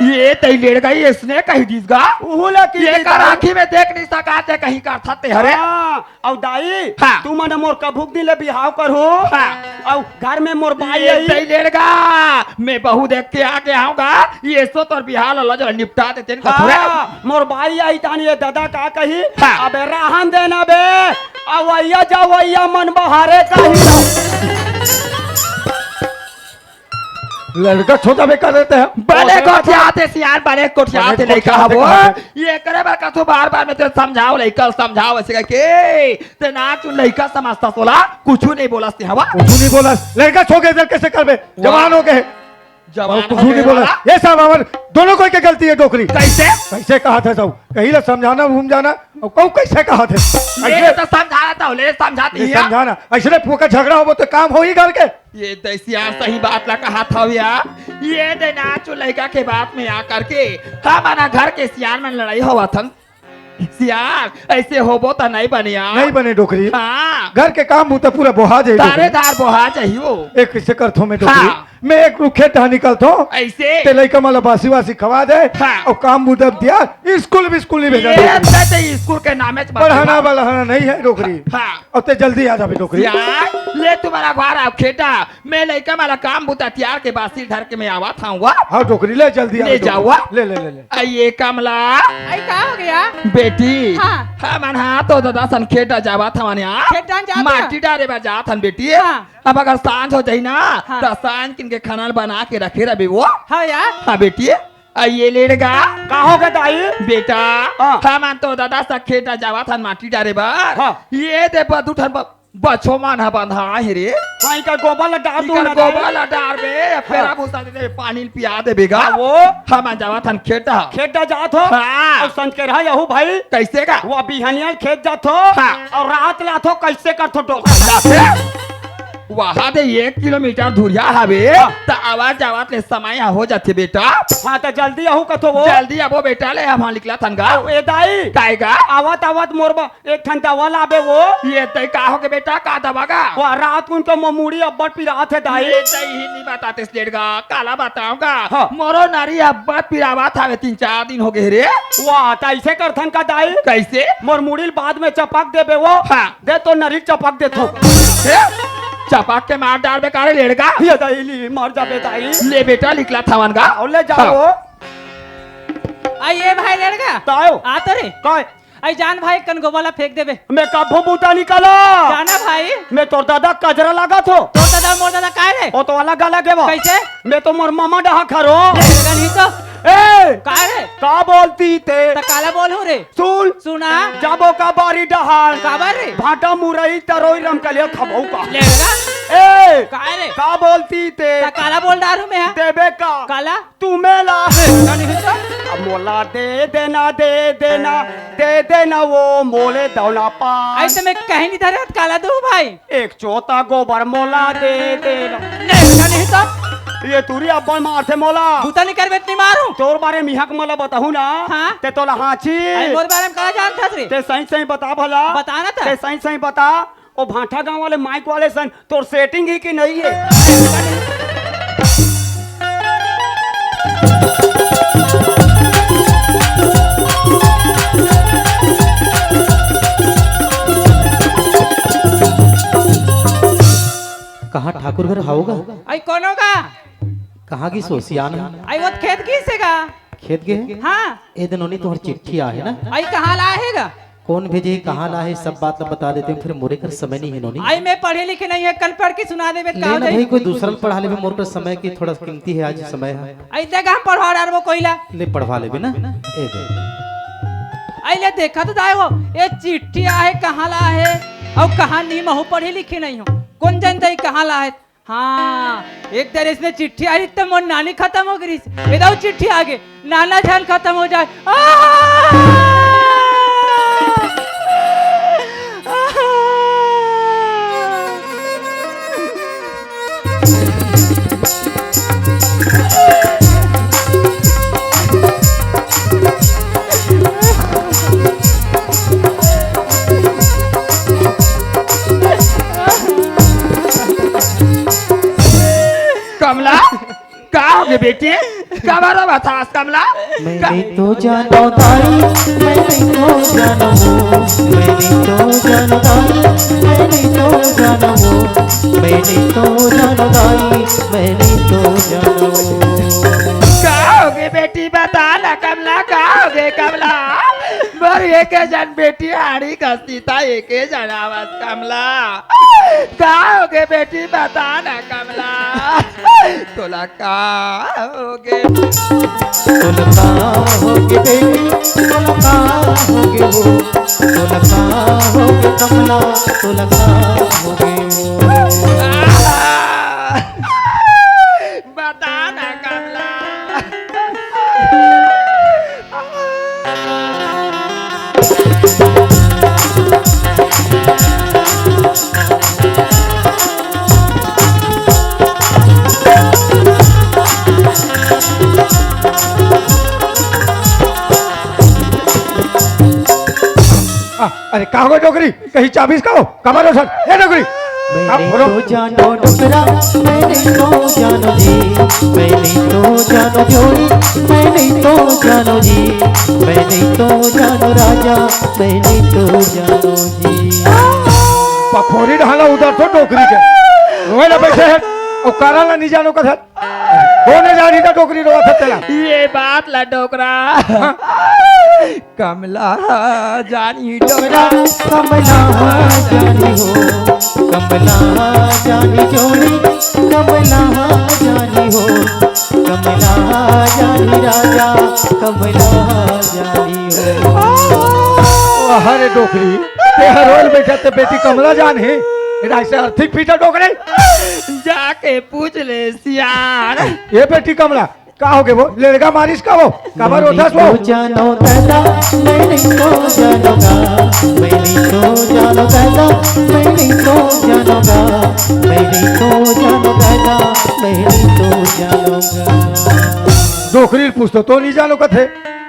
ये तई लेड़ गई, इसने कही दीस गा। उहू ला की ये दी कर दाई। आँखी में देख नहीं सका ते कहीं का था ते हरे। हाँ, अउ दाई, हाँ। तू मन मोर कभुक दिन ले बिहाव करहू। हाँ। अउ घर में मोर बाई ये आई। तई लेड़ गा, मैं बहू देख के आ गया हूँ गा। ये सो तोर बिहाव ला जरा निपटा देते हैं हाँ, थोड़ा। मोर बाई आई तानी ये दादा का कही, हाँ। अबे राहन देना बे, अवैया जवैया मन बहारे कही। लड़का छोटा बेकार रहता है। बड़े गोठियाते सियान, बड़े गोठियाते लइका हवो। ये करे बर कथो बार-बार में ते समझाओ लइका, समझाओ ऐसे करके। ते ना चुन लइका समझता सोला, कुछु नहीं बोला से हवा। कुछु नहीं बोला। लड़का छो के इधर कैसे करबे? जवान हो गए। जवान कुछु नहीं बोला। ये सब हमर दोनों कोई के गलती है डोकरी। कैसे? कैसे कहा था सब? कहीं ला समझाना, समझाना। अब कहूँ कैसे कहा थे? ये ऐसे तो समझा रहा था, ले समझाती ये है। समझाना। ऐसे फूका झगड़ा हो तो काम हो ही घर के। ये तो सियान सही बात ला कहा था भैया। ये दे ना चो लइका के बात में आ करके हमारा घर के सियान मन लड़ाई होवा थन। सियान, ऐसे होबो त नहीं बने यार। नहीं बने डोकरी। हाँ। घर के काम बूता पूरा बोहा जाई तारे डोकरी। दार बोहा जाई वो। एक किसे करथो मैं डोकरी। हाँ। मैं एक रुखे टहा निकलथो। ऐसे? ते लइका मला बासी वासी खवा दे। हाँ। और काम बूता दिया, स्कूल भी स्कूल नहीं भेजा ये डोकरी। ते, ते स्कूल के नामे से पढ़ाना बता। बलहाना नहीं है डोकरी। हाँ। अब ते जल्दी आ जाबे डोकरी। यार, ले तुम्हारा घर आओ खेटा। मैं लइका मला काम बूता तियार के बासी धर के मैं आवत हूँ वा। हाँ डोकरी ले जल्दी आ ले डोकरी। जाओ वा। ले, ले, ले, ले। आ ये कमला। आई का हो गया? बेटी। हाँ। हमन हाँ तो दादा सन खेटा जावत हवन यार। खेटा जात हन? माटी डारे बर जात हन बेटी। हाँ। अब अगर सांझ हो जाई ना हाँ। तो सांझ किन के खाना बना के रखे रबे वो। हाँ यार। हाँ बेटी। आ ये लेड़गा। का हो गया दाई? बेटा। हाँ। हमन तो दादा सन खेटा जावत हन माटी डारे बर। हाँ। ये दे बदू ठन ब- बछो मन ह बंधा हे रे। हाँ, इकर गोबर ला डार दू इकर ना गोबर दाई। ला डार बे, फेरा हाँ। भूसा दे दे, पानी ल पिया दे बेगा। हाँ, वो। हमन जावत हन खेत डहा। खेत डहा जात हो? हाँ। अउ संझ के रहा यहू भाई। कैसे का? वो बिहनिया खेत जात हो? हाँ। अउ रात लात हो, कैसे करत हो डोकरी? जाथे। वहाँ दे एक किलोमीटर दूरिया हवे, हाँ। त आवाज जावत ले समय ह हो जाथे बेटा। हाँ, त जल्दी आहू कथो वो। जल्दी अबो बेटा ले, हम निकलत हन गा। ए दाई। काय गा? आवत आवत मोर बा एक ठन दवा लाबे वो। ये तई का होगे बेटा, का दवा गा? वाह, रात कुन के मोर मुड़ी अब्बड़ पिरात हे दाई। ये तई ही नहीं बताते सेठ गा, काला बताऊंगा। हाँ। मोरो नरी अब्बड़ पिरावत हवे, तीन चार दिन होगे रे। वाह, त ऐसे करथन का दाई? कैसे? मोर मुड़ी ल बाद में चपक देबे वो। हाँ। दे तो नरी चपक देथो। हे? चपक के मार डारबे का रे लेड़गा? ये दाई ली, मर जाबे दाई। ले बेटा, निकला थावन गा। अउ ले जाओ। हाँ। आ ये भाई लेड़गा। तायो। आ तो रे। काय? आई जान भाई, कन गोबर ला फेंक देबे। मैं कभू बूता निकला। जाना भाई। मैं तोर दादा कजरा लागत हो। तोर दादा मोर दादा काय रे? ओ तो अलग अलग हे वो। कैसे? मैं तो मोर मामा डहा खरो। नहीं तो। ए! काय रे? का बोलती ते? त काला बोलहूँ रे? सुन। सुना। जाबो का बारी डहार। काबर रे? भाटा मुरई तरोई रमकलिया खबऊ का। लेड़गा। ए! काय रे? का बोलती ते? त काला बोल डारूँ मैं, हाँ? देबे का? काला? तू मेला। नहीं तो। अब मोला दे देना, दे देना, दे देना वो मोले दौला पान। ऐसे मैं कहीं नहीं धरे, काला दूँ भाई। एक चोता गोबर मोला दे देना। नहीं, नहीं तो। ये तुरी अब्बड़ मारथे मोला। बूता नहीं करबे त नहीं मारूँ। तोर बारे में इहाँ के मोला बताहूँ ना। हाँ। ते तोला हाँची। अरे मोर बारे में का जानत हस रे? ते सही सही बता भला। बता ना त। ते सही सही बता। ओ भांठा गांव वाले माइक वाले सन तोर सेटिंग ही कि नहीं है? कहाँ ठाकुर घर हावोगा? आई कोनो का? कहाँ गिस हो सियान? आई वो खेत गिस हे गा। खेत गे हे? हाँ। ए दे नोनी, तुम्हार चिट्ठी आहे ना? आई कहाँ ला हे गा? कौन भेजे हे, कहाँ ला हे, सब बात ला बता देते हैं, फिर मोरे कर समय नहीं है नोनी। आई मैं पढ़े लिखे नहीं है, कल पढ़ के सुना देबे त का हो जाई? भाई, कोई दूसरा ल पढ़ा लेबे, मोर कर समय की थोड़ा कीमती है आज समय है। आई दे गा हम पढ़वा डारबो कोई ला। ले पढ़वा लेबे ना। ए दे। आई ले देखा तो दाई वो, ये चिट्ठी आहे, कहाँ ला हे, अउ कहाँ नहीं, महू पढ़े लिखे नहीं हो, कौन जानता है कहाँ ला हे। हाँ, एक दरी अइसने चिट्ठी आइस त मोर नानी खतम हो गिस। ए दे चिट्ठी आगे, नाना झन खतम हो जाए। आह! कमला, का होगे बेटी? काबर रोवत हस कमला? मैं नहीं तो जानो दाई, मैं नहीं तो जानो, मैं नहीं तो जानो दाई, मैं नहीं तो जानो, मैं नहीं तो जानो दाई, मैं नहीं तो जानो। का होगे बेटी, बता ना कमला, का होगे कमला? मोर एके झन बेटी आड़ी घसीटा, एके झन आवस कमला। का होगे बेटी, बता ना कमला, तोला का होगे? तोला का होगे बेटी, तोला का होगे वो, तोला का होगे कमला, तोला का होगे वो। बता ना कमला। आ, अरे का हो डोकरी, कहीं चाबिस का हो? कमर उठा, ए डोकरी। मैं नहीं तो जानो डोकरा, मैं नहीं तो जानो जी, मैं नहीं तो जानो जोड़ी, मैं नहीं तो जानो जी, मैं नहीं तो जानो राजा, मैं नहीं तो जानो जी। पखोरी ढाला उधर तो डोकरी के। रोए ला बैठे हैं, और कारा ला नहीं जानो कथन। कोन जानी त डोकरी रोवत हे तेला? ये बात ला डोकरा। हाँ। कमला जानी डोकरा। कमला जानी हो, कमला जानी जोड़ी, कमला जानी हो, कमला जानी राजा, कमला जानी हो। अरे डोकरी, ते हर रोल बैठा ते बेटी कमला जान हे, एला ऐसे अर्थी पीटा डोकरी। जाके पूछ ले सियान। ये बेटी कमला, का होगे वो? लेड़गा मारिस का वो? काबर रोथस वो? जानो दादा, मैं नहीं तो जानूंगा, मैं नहीं तो जानो दादा, मैं नहीं तो जानूंगा, मैं नहीं तो जानो दादा, मैं नहीं तो जानूंगा। डोकरी ल पूछतो तो नहीं जानो कथे,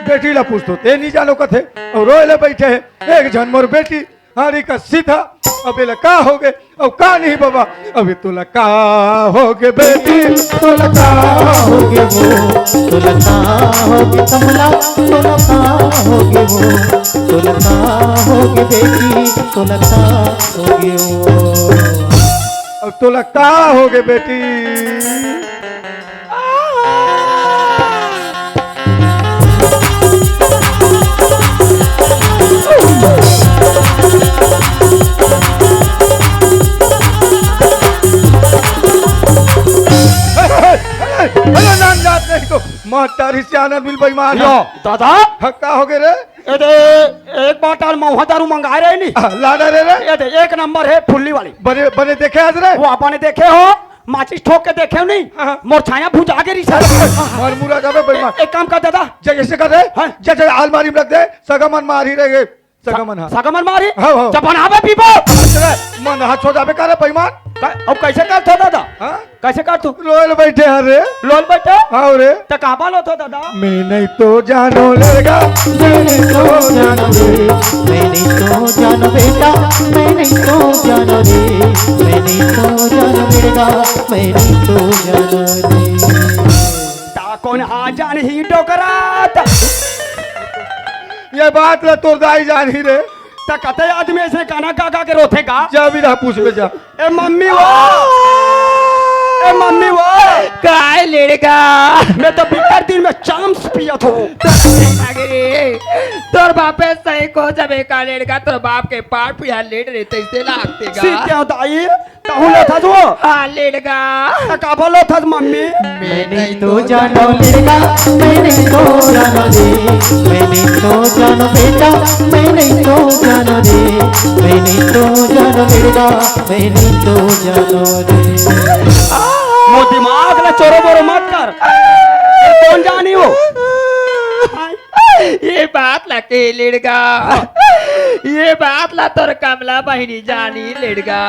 बेटी ला पूछतो ते नहीं जानो कथे, और रोए ले बैठे हे एक झन मोर बेटी। हारी का सीधा, अब एला का होगे, अब का नहीं बाबा, अभी तोला का होगे बेटी, तोला का होगे वो, तोला का होगे कमला, तोला का होगे वो, तोला का होगे बेटी, तोला का होगे वो। अब तोला का होगे बेटी? अरे नान जात नहीं तो मार तारी सियान आदमी ल बेईमान। यो, दादा। हाँ, का होगे रे? ए दे, एक बाटल महुआ दारू मंगाए रहे नी। आ, ला डारे रे। ए दे, एक नंबर हे फुल्ली वाली। बने, बने देखे आज रे? वो आपने देखे हो? माचिस ठोक के देखे हो नहीं? हाँ, हाँ। मोर छाया भुजा गे रिसा। मार मुरा जाबे बेईमान। एक काम कर दादा। जय, ऐसे कर दे। हाँ। जय, जय, आलमारी में रख दे। सगा मन मार ही रहे। सगा मन, हाँ। सगा मन मार ही? हाँ, हाँ। जब बनाबे पीबो। अरे, मन हाथ हो जाबे का रे बेईमान? का-, अब कैसे करथो दादा? हाँ? कैसे करथो? रोल बैठे हरे। रोल बैठे? हाँ रे। त काबर रोथो दादा? मैं नहीं तो जानो लेगा। मैं नहीं तो जानो रे, मैं नहीं तो जानो बेटा, मैं नहीं तो जानो रे, मैं नहीं तो जानो लेगा, मैं नहीं तो जानो रे। त कोन हा जानही डोकरा त? ये बात ला तोर दाई जानही रे। त कते आदमी ऐसे गाना गा गा के रोथे गा? जा भी रहा पूछ में जा। ए मम्मी वो, ए मम्मी वो। काय लेड़गा? मैं तो बिकर दिन में चाम्स पियत हो। अरे, तोर बापे सही को जब एक लेड़गा तोर बाप के पाट पिया लेट रहे तैसे लागते गा। सीते हो दाई, तहूँ लेथस वो? हाँ, लेड़गा। त काबर लेथस मम्मी? मैं नहीं तो जानो लेड़गा, मैं नहीं तो जानो रे, मैं नहीं तो जानो बेटा, मैं नहीं तो जानो रे, मैं नहीं तो जानो लेड़गा, मैं नहीं तो जानो रे। मोर दिमाग ला चोरो बोरो मत कर। कोन जानी हो? ये बात ला के लेड़गा, ये बात ला तोर कमला बहिनी जानी लेड़गा।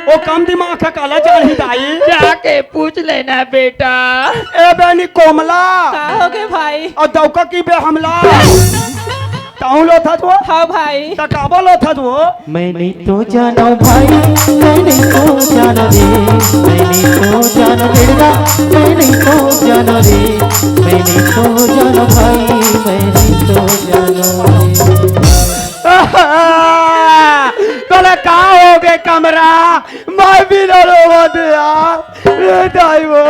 ओ कम दिमाग का काला जानही दाई। जाके पूछ लेना बेटा। ए बेनी कोमला। का होगे भाई? अउ दौका की बे हमला। तहूँ लोथस वो? हाँ भाई। त काबर लोथस वो? मैं नहीं तो जानो भाई, मैं नहीं तो जानो रे, मैं नहीं तो जानो लेड़गा, मैं नहीं तो जानो रे, मैं नहीं तो जानो भाई, मैं नहीं तो जानो रे। तोला का होगे कमरा? मैं भी रो रो दिया। ए दाई वो।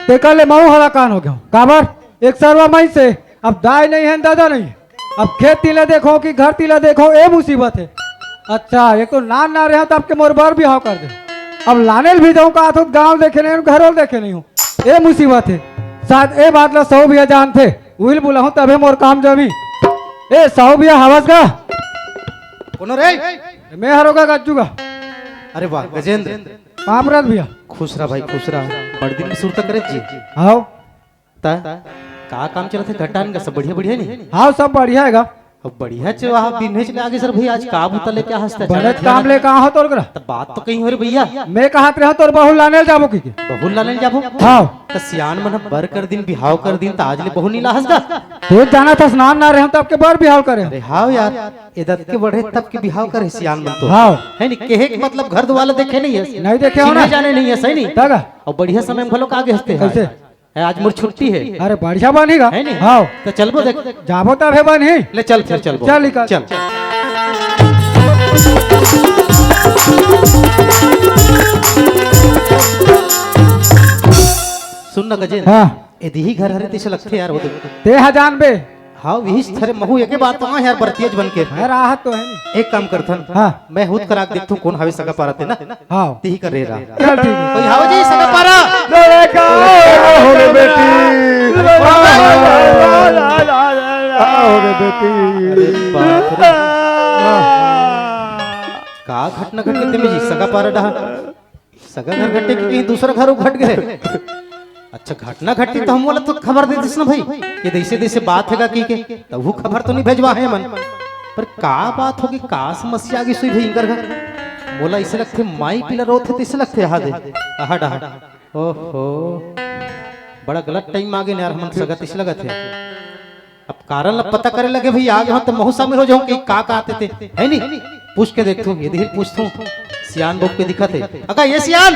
तेकर ले महूं हलाकान हो गेंव। काबर? एक सरवा मइसे, अब दाई नइ हे, ददा नइ हे। अब खेत तिला देखंव कि घर तिला देखंव, ए मुसीबत हे। अच्छा, एक तो नान नान रहेंव, तब के मोर बर बिहाव कर दे। अब लाने ल भी जाहूं, का तो गांव देखे नइ हंव, घरो ल देखे नइ हंव, ए मुसीबत हे। शायद ए बात ला सहू भैया जानथे, उही ल बुलाहूं, तभे मोर काम जमी। ए सहू भैया, हवस का? कोनो रे? मैं हरों गा, गज्जू गा। अरे वाह गजेंद्र। पाँव परत भैया। खुश रह भाई, खुश रह। बड़ दिन में सुरता करे जी। हाव। त का काम चलत हे घटान का? सब बढ़िया, बढ़िया नहीं? हाव, सब बढ़िया हे गा। अब बढ़िया च, वहाँ बिन्हेच ले आगे सर भाई, आज का बूता लेके आ हस त? बनेच काम लेके आए हंव तोर करा। त बात तो कहीं हो रे भैया। मैं कहत रहेंव तोर बहू लाने ल जाबो कहिके। बहू लाने ल जाबो? हाव। त सियान मन ह बर कर दिन, बिहाव कर दिन, त आज ले बहू नइ लाहस गा? तू जानत हस, नान नान रहेंव तब के बर बिहाव करे हंव। अरे हाव यार, ए दत के बढ़े तब के बिहाव करे सियान मन तो। हाव। हे नी, कहे के मतलब घर दुआर ल देखे नइ हस। नइ देखे हंव ना। चिन्हे जाने नइ हस, हे नी? तब का? अउ बढ़िया समय में घलो आ गे हस ते। कइसे? हे, आज मोर छुट्टी हे। अरे बढ़िया बनही गा। हे नी? हाव। त चलबो देख। जाबो तभे बनही। ले चल फिर चलबो। चल निकल। चल। सुन ना गजेंद्र। हाँ। ए दिही घर हरे तइसे लगथे यार, वो देख। ते ह जानबे। हाँ, विहिस थरे महू एके बात तो यार, बरतियच बन के। है, राहत तो हे नी। एक काम करथन। हाँ। मैं हूत करा के देखथंव कोन हवे सगा पारा ते ना। हाँ। तिही कर रे रा। चल ठीक हे। कोई हवे जी सगा पारा? अरे का हो रे बेटी? का हो रे बेटी? अरे बाप रे। का घटना घट गे तेमे जी सगा पारा डहा? सगा घर घटे कि कहीं दूसरा घर घट गे? अच्छा, घटना घटती त हमन ला तो खबर दे दिस ना भाई, कि जइसे जइसे बात हे गा कहिके, त वो खबर तो नइ भेजवाहे मन। पर का बात होगे, का समस्या आगे सुई भाई इंकर घर? मोला अइसे लगथे माई पिला रोथे तइसे लगथे, आहा दे, आहा डहा। ओहो, बड़ा गलत टाइम आगे न यार, हमन सगा तइसे लगत हे। अब कारण ला पता करे लगे भई, आगे हंव त महूं शामिल हो जाहूं कि का कहत हे ते, हे नी? पूछ के देखथंव, ए दिही ल पूछथंव, सियान बहू के दिखत हे। अगा, ए सियान!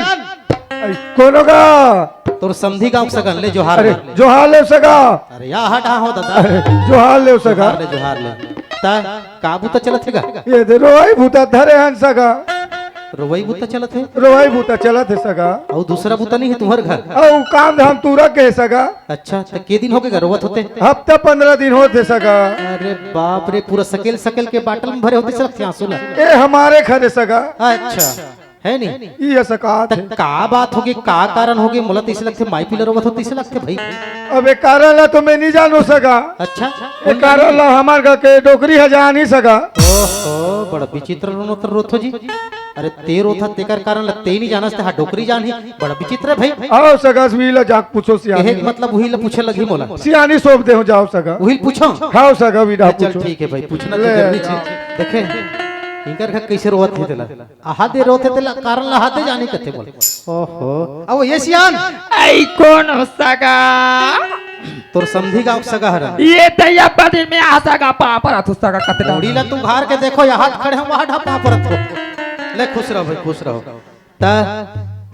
अई, कोन हो गा? तोर समधी गांव के सगा, ले जोहार अरे, ले। जोहार ले सगा। अरे, या हट, हाँ हो दादा। अरे, जोहार ले सगा। जोहार ले, जोहार ले। त का बूता चलत हे गा? ए दे रोवई बूता धरे हन सगा। रोवई बूता चलत हे? रोवई बूता चलत हे सगा। अउ दूसरा बूता नइ हे तुम्हर घर? अउ काम धाम टूरा के हे सगा। अच्छा, त के दिन होगे गा रोवत होते? हफ्ता पंद्रह दिन होत हे सगा। अरे बाप रे, पूरा सकेल सकेल के बाटल में भरे होते सगा आंसू ला। ए हमरे घर हे सगा। अच्छा, हे नी? ई हे सगा। त का बात होगे, का कारण होगे? मोला तइसे लगथे माई पिला रोवत होते तइसे लगथे भाई। अब ए कारण ला तो मैं नइ जानंव सगा। अच्छा, ए कारण ला हमर घर के डोकरी ह जानही सगा। ओहो, बड़ा विचित्र रोनो तर रोथो जी। अरे ते रोथा तेकर कारण ल ते नइ जानस ते हा डोकरी जानही, बड़ा विचित्र हे भाई। आओ सगा, सुई ल जाके पूछो सियानी। कहे के मतलब उही ल पूछे लगही मोला। सियानी सौंप देहूं, जाओ सगा। उही ल पूछो? हाव सगा, विदा ले चल पूछो। ठीक हे भाई, पूछना तो ले। जरूरी हे। देखे, इंकर घर कइसे रोवत हे तेला। आहा दे रोथे तेला, कारण ल आहा दे जानी कथे बोल। ओहो, अब ए सियान। अई कोन हो सगा? तोर समधी गांव के सगा हरन। ए तइया बदिन में आ सगा, पांव परत हों सगा कते डहा। मुड़ी ला तू उघार के देखो, या हाथ खड़े हंव, वहां डहा पांव परत हों। ले खुश रहो भाई, खुश रहो। त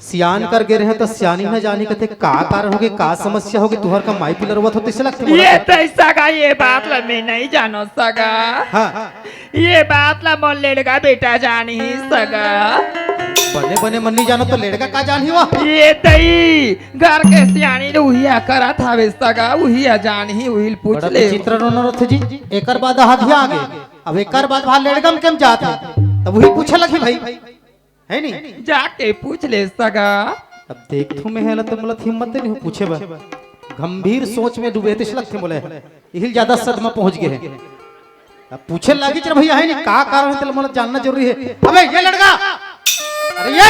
सियान कर गे रहें त सियानी न जानी कथे का कारण होगे, का समस्या होगे, तुंहर का माई पिला रोवत होते तइसे लगथे मोला। ए तइसे सगा, ए बात ला मैं नइ जानंव सगा। हाँ। ए बात ला मोर लेड़गा बेटा जानही सगा। बने बने मन नइ जानव त लेड़गा का जानही वो? ए तई, घर के सियानी ल उही ह करत हवे सगा, उही ह जानही, उही ल पूछ बड़ा ले। विचित्र रोना रथे जी, एकर बाद आहा धिया आगे, अब एकर बाद भा लेड़गा म केम जात हे, तब उही पूछे लगही भाई, हे नी? जाके पूछ ले सगा। अब देखथंव मैं हेला त मोला हिम्मत नइ होय पूछे बर, गंभीर सोच में डूबे तइसे लगथे मोला। इही ल ज्यादा सदमा पहुंच गे हे। अब पूछे लागिच रे भइया, हे नी, का कारण हे, तेला मोला जानना जरूरी हे। अबे, ए लेड़गा! अरे, ए!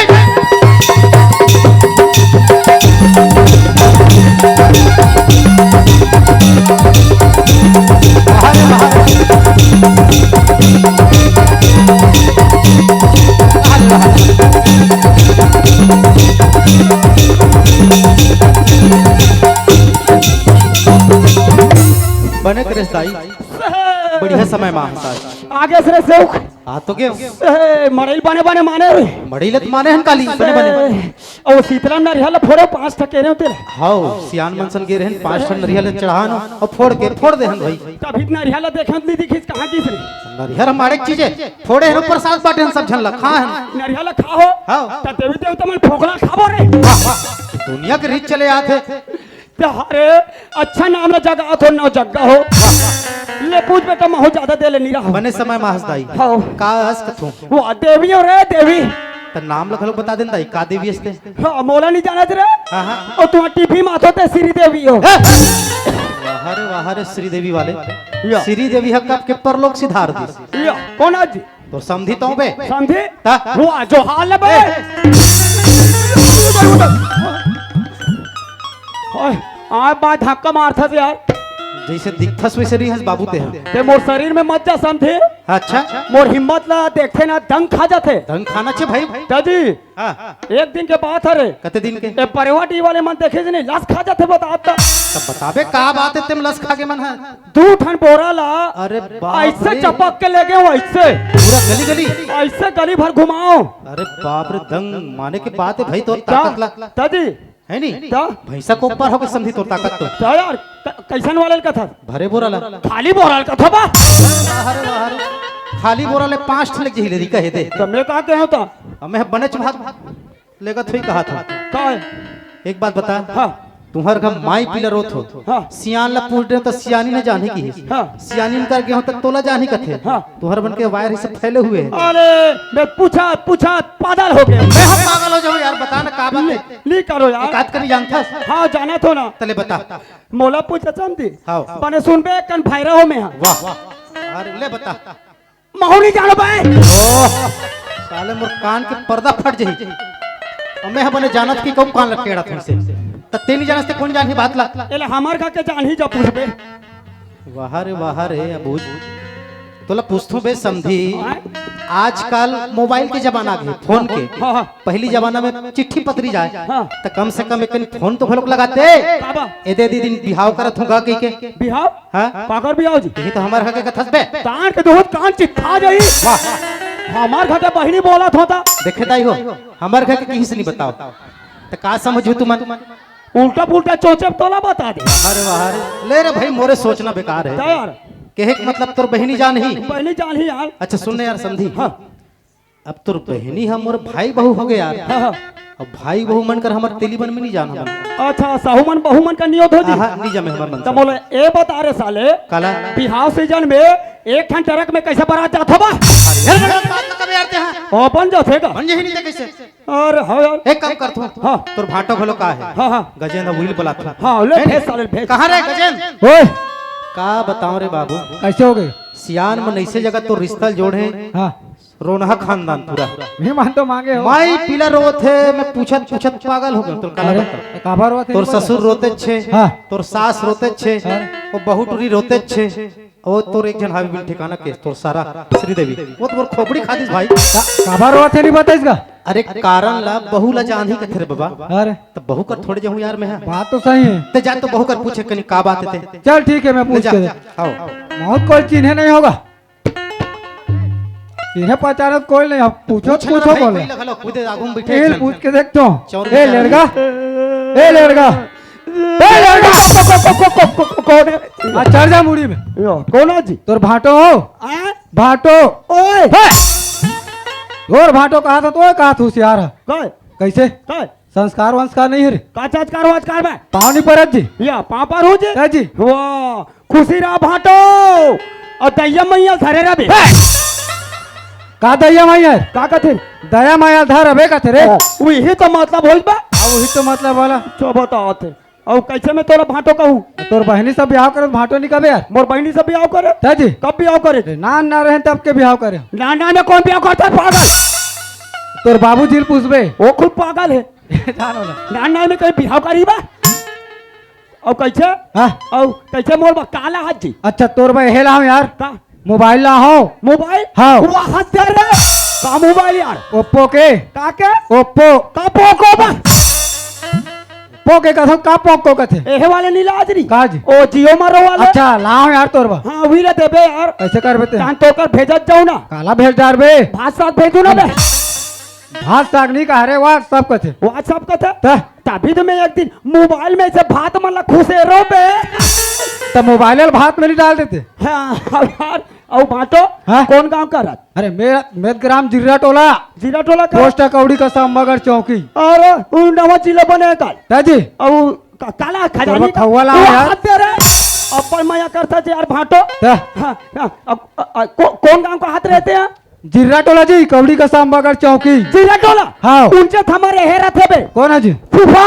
बने करेस दाई, बढ़िया समय मा हंसास। आगे सरे सेवक। आ तो के? ए, मड़ई ल बने बने माने रे। मड़ई ल त माने हन काली, बने बने। ए, अउ शीतला नरिहा ल फोड़े, पांच ठा केरे होते। हाव, सियान मन सन गे रहेन, पांच ठा नरिहा ल चढ़ान अउ फोड़ के, फोड़ देहन भाई। तभी त नरिहा ल देखे त नइ दिखिस, कहां गिस रे? नरिहा माड़े के चीज हे, फोड़े हन, प्रसाद बांटे हन, सब झन ल खाहन। नरिहा ल खाहू? हाव। त देवी देवता मन फोकला खाबो रे। वाह, वाह। दुनिया के रीत चले आत हे। अरे, अच्छा नाम ला जगात हो, नौ जग्गा हो। ले पूछ बेटा, महू ज्यादा दे ले नी रहा। बने समय मा हंस दाई। हाँ। का हंस कथू? वाह, देवी हो रे, देवी। त नाम ला घलो बता देन दाई, का देवी हंसते? हाँ, मोला नी जानत रे। हाँ, हाँ। अउ तुँहर टीवी मा तो ते श्री देवी हो। वाह रे, वाह रे, श्री देवी वाले। या। श्री देवी ह कब के परलोक सिधार दिस। या, कोन आज? तोर समधी तो बे। समधी? ता? वाह, जो हाल है बे। ए। ओए, आय बा धक्का मारथस यार। जइसे दिखथस वइसे नइ हस बाबू ते ह। ते मोर शरीर में मत जा समधी। अच्छा। मोर हिम्मत ला देखथे ना, दंग खा जाथे। दंग खाना छे भाई। दादी, हाँ। एक दिन के बात हरे। कते दिन के? ए परेवा डी वाले मन देखे जे नहीं, लस खा जाथे बता त। तब बताबे का बात हे, तेम लस खा के मन ह। दू ठन बोरा ला अरे बाप ऐसे रे। चपक के ले गए हो, ऐसे। पूरा गली गली? ऐसे गली भर घुमाओ। अरे बाप रे, दंग माने के बात हे भाई, तोर का? ताकत ला। दादी। है नी? का? भैंसा के ऊपर होके समधी तोर ताकत तो। का यार, क-, कैसन वाले ल कथा? भरे बोरा ला। खाली बोरा ल कथा बा? अरे वाह रे। खाली बोरा ले पाँच ठन लग जही ले री कहे दे। त मैं का कहे हों त? हमें बनेच भाग लेगत होई कहा था। का है? एक बात बता। हाँ। तुँहर घर माई पीला रोत हो। हाँ। सियान ला पूछ दे त सियानी न जानही किहिस। हाँ। सियानी न कर गे हो त तोला जानही कथे। हाँ। तुँहर मन के वायर ही सब फैले हुए हैं। अरे, मैं पूछा, पूछा, पागल हो गया। मैं हम पागल हो जाऊँ यार, बता ना का बात है। नी करो यार। एक आध कनी जानथस? हाँ, जानत हों ना। तले बता। मोला पूछ समधी। हाँ। बने सुनबे, कन भैरा हो मैं हाँ। वाह। अरे ले बता। महू नी जानो बे। ओह, साले मोर कान के पर्दा फट जही। अब मैं ह बने जानत कि कहूँ कान लटकेड़ा थोड़ी से। त ते नी जानस ते कोन जानही बात ला? एला हमर घर के जानही जा पूछबे। वाह रे, वाह रे, अबूझ। तोला पूछथों बे समधी, आय? आजकल मोबाइल के जमाना आ गे, फोन के। हाँ, हाँ। पहली जमाना में चिट्ठी पत्री जाए, हाँ। त कम से कम एक फोन तो घलोक लगाते। काबर? ए दे दीदी बिहाव करत हों गा कहिके। बिहाव? हाँ? काकर बिहाव जी? यही तो हमर घर के कथस बे। कान के दोहत कान चित्था जाही। वाह। हमर घर के बहिनी बोलत हों त। देखे दाई हो, हमर घर के किहिस नी बताओ। त का समझू तुमन? उल्टा पुल्टा चोचब तोला बता दे। अरे वाह रे। ले रे भाई, मोरे सोचना बेकार है। त यार। कहे के मतलब तोर बहिनी जानही। बहिनी जानही यार। अच्छा सुन ना यार समधी। हाँ। अब तोर बहिनी ह मोर भाई बहू हो गे यार। हाँ, हाँ। अब भाई बहू मन कर हमर तेली बन में नी जान हमन। अच्छा, साहू मन बहू मन का नियोत हो जी? आहा, नी जमे हमर मन त से। मोला ए बता रे साले, काला? बिहाव सीजन में एक ठन ट्रक में कैसे बारात जात हवा? अरे, बात न कबे यार ते हा। ओ, बन जाथे का? बन जही नी ते कैसे? अरे, हाँ यार। एक काम करथों। हाँ। तोर भांटो घलो का है? हाँ, हाँ। गजेंद्र उही ल बलाथों। हाँ, ले है भेज नी? साले, भेज। कहाँ रे गजेंद्र? ओए। का बताओं रे बाबू? कैसे हो गए? सियान मन ऐसे जगह तोर रिश्ता जोड़े। हाँ। रोनहा खानदान पूरा। मेहमान तो मांगे हो। माई पीला रोत हे, मैं पूछत पूछत पागल हो गेंव। तोर काला अरे, बता? काबर रोत हे तोर नहीं पता? ससुर रोतेच हे, हाँ। तोर सास रोतेच हे, अरे। वो बहू टूरी रोतेच हे, वो तोर एक झन हावी बिन ठिकाना के, तोर सारा श्रीदेवी, वो तो मोर खोपड़ी खा दिस भाई। का-, काबर रोत हे नहीं बताइस का? अरे कारण ला, बहू ला जानही कथे रे बाबा। अरे। त बहू कर थोड़े जाहूँ यार मैं हा। बात तो सही है। ते जा तो बहू कर पूछे कनी का बात हे ते। चल ठीक है, मैं ले पूछ जा, के जा, देखता हूँ। आओ। बहुत कोई चिन्हे नहीं होगा। इन्हें पहचानत कोई नहीं, अब पूछो, पूछ ना पूछो भाई, बोले। कोई लगा लो, खुद आगू में बैठे ए, हैं। पूछ के देख तो। चौर ए, में लड़का। ए, लड़का। ए, लड़का। को, को, को, को, को, को, कौन है? आ, चढ़ जा मुड़ी में। यो, कौन है जी? तोर भांटो हो? आ? भांटो। ओए। हे! तोर भांटो कहा था, तो कहा था होशियार है। कौन? कैसे? कौन? संस्कार वंस्कार नहीं है रे। का संस्कार वंस्कार बे? पाँव नहीं परत जी। या, पाँव पर हो जी? है जी। वाह, खुशी रहा भांटो। और दइया मइया धरे रहा बे। हे! का दइया मइया? का कथे? दया मइया धर अबे कथे रे। ओ, वही तो मतलब होई बा। हाँ, वही तो मतलब वाला। तो बताओ थे। और कैसे मैं तोला भांटो कहूँ? तोर बहिनी सब बिहाव करे, भांटो नहीं कबे यार। मोर बहिनी सब बिहाव करे? है जी। कब बिहाव करे? रे, नान ना रहे तब के बिहाव करे। नान, नान में कौन बिहाव करता है, पागल? तोर बाबूजी ल पूछबे। वो खुद पागल है। जानो ना। नान नान में कहीं बिहाव करी बा? और कैसे? हाँ। और कैसे मोर बा काला हाथ जी? अच्छा, तोर बा हेला हम यार। का? मोबाइल ला हो। मोबाइल? हाँ। वाह, हद दे रे। का मोबाइल यार? ओप्पो के। का के? ओप्पो। का पोको बा? पोके कसम का पोको कथे? एहे वाले नीला आज री। का जी? ओ जियो मारो वाले। अच्छा, लाओ यार तोर बा। हाँ, वही ला देबे यार। कैसे करबे ते? तान तोकर भेजत जाऊ ना। काला भेज डारबे? भात साग भेजू ना बे। भात साग नहीं कहा रे, WhatsApp कथे। WhatsApp कथे? त? तभी तो मैं एक दिन मोबाइल में से भात मन ला खुसे रो बे। त मोबाइल में भात में नहीं डाल देते? हाँ, यार, और भांटो, हाँ? कौन गांव का रहत? अरे, मैं, मैं ग्राम जीरा टोला। जीरा टोला का? पोस्ट कौड़ी का साहब मगर चौकी। अरे, उ नवा जिला बने काल। दादी। अब क-, काला खजानी का? खउवा ला वो यार। हाथ दे रे। अपन मया करता जे यार भांटो। त? हाँ, हाँ, अब, अ, अ, को-, कौन गांव का हाथ रहते हैं? जिर्रा टोला जी, कौड़ी का सांबागढ़ चौकी। जिर्रा टोला? हाँ। उनसे त हमर एहे रथे बे। कौन है जी? फूफा।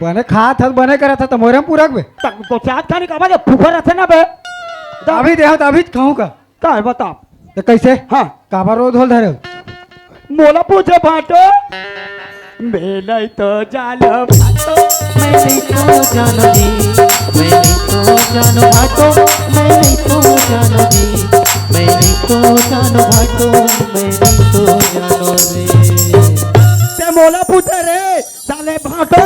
बने खात हस, बने करत हस, त मोरे म पूरक बे। त तो चार खाने का बाद फूफा रथे ना बे। अभी देहूं त अभी कहूं का? का है बता? त कैसे? हाँ। काबर रोज होल धरे? मोला पूछे भांटो। मैं नहीं तो जानो भांटो। मैं नहीं तो जानो जी, मैं नहीं तो जानो भांटो। मैं नहीं तो जानो जी, मैं नहीं तो जानो भांटो। मैं नहीं तो जानो रे। ते मोला पूछे रे, साले भांटो।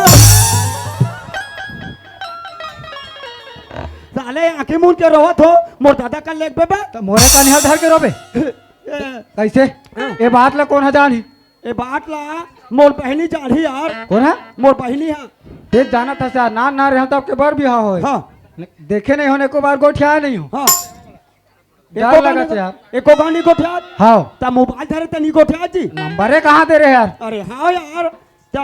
साले आंखी मूंद के रोवत हो, मोर दादा का लेग बे बे। त मोरे का निहाल धर के रोबे? ए, कैसे? हाँ। ए बात ला कौन ह जानही? ए बात ला मोर बहिनी जानही यार। कौन है? मोर बहिनी है। ते जानत हस यार, नान नान रहंव तब के बर बिहाव होय। हाँ। देखे नहीं हों, एको बार गोठियाय नहीं हों। हाँ। डर एको लगत बार यार। एको बार नहीं गोठियात? हाँ। त मोबाइल धरे त नहीं गोठियात जी। नंबरे कहाँ दे रहे यार? अरे हाँ यार, त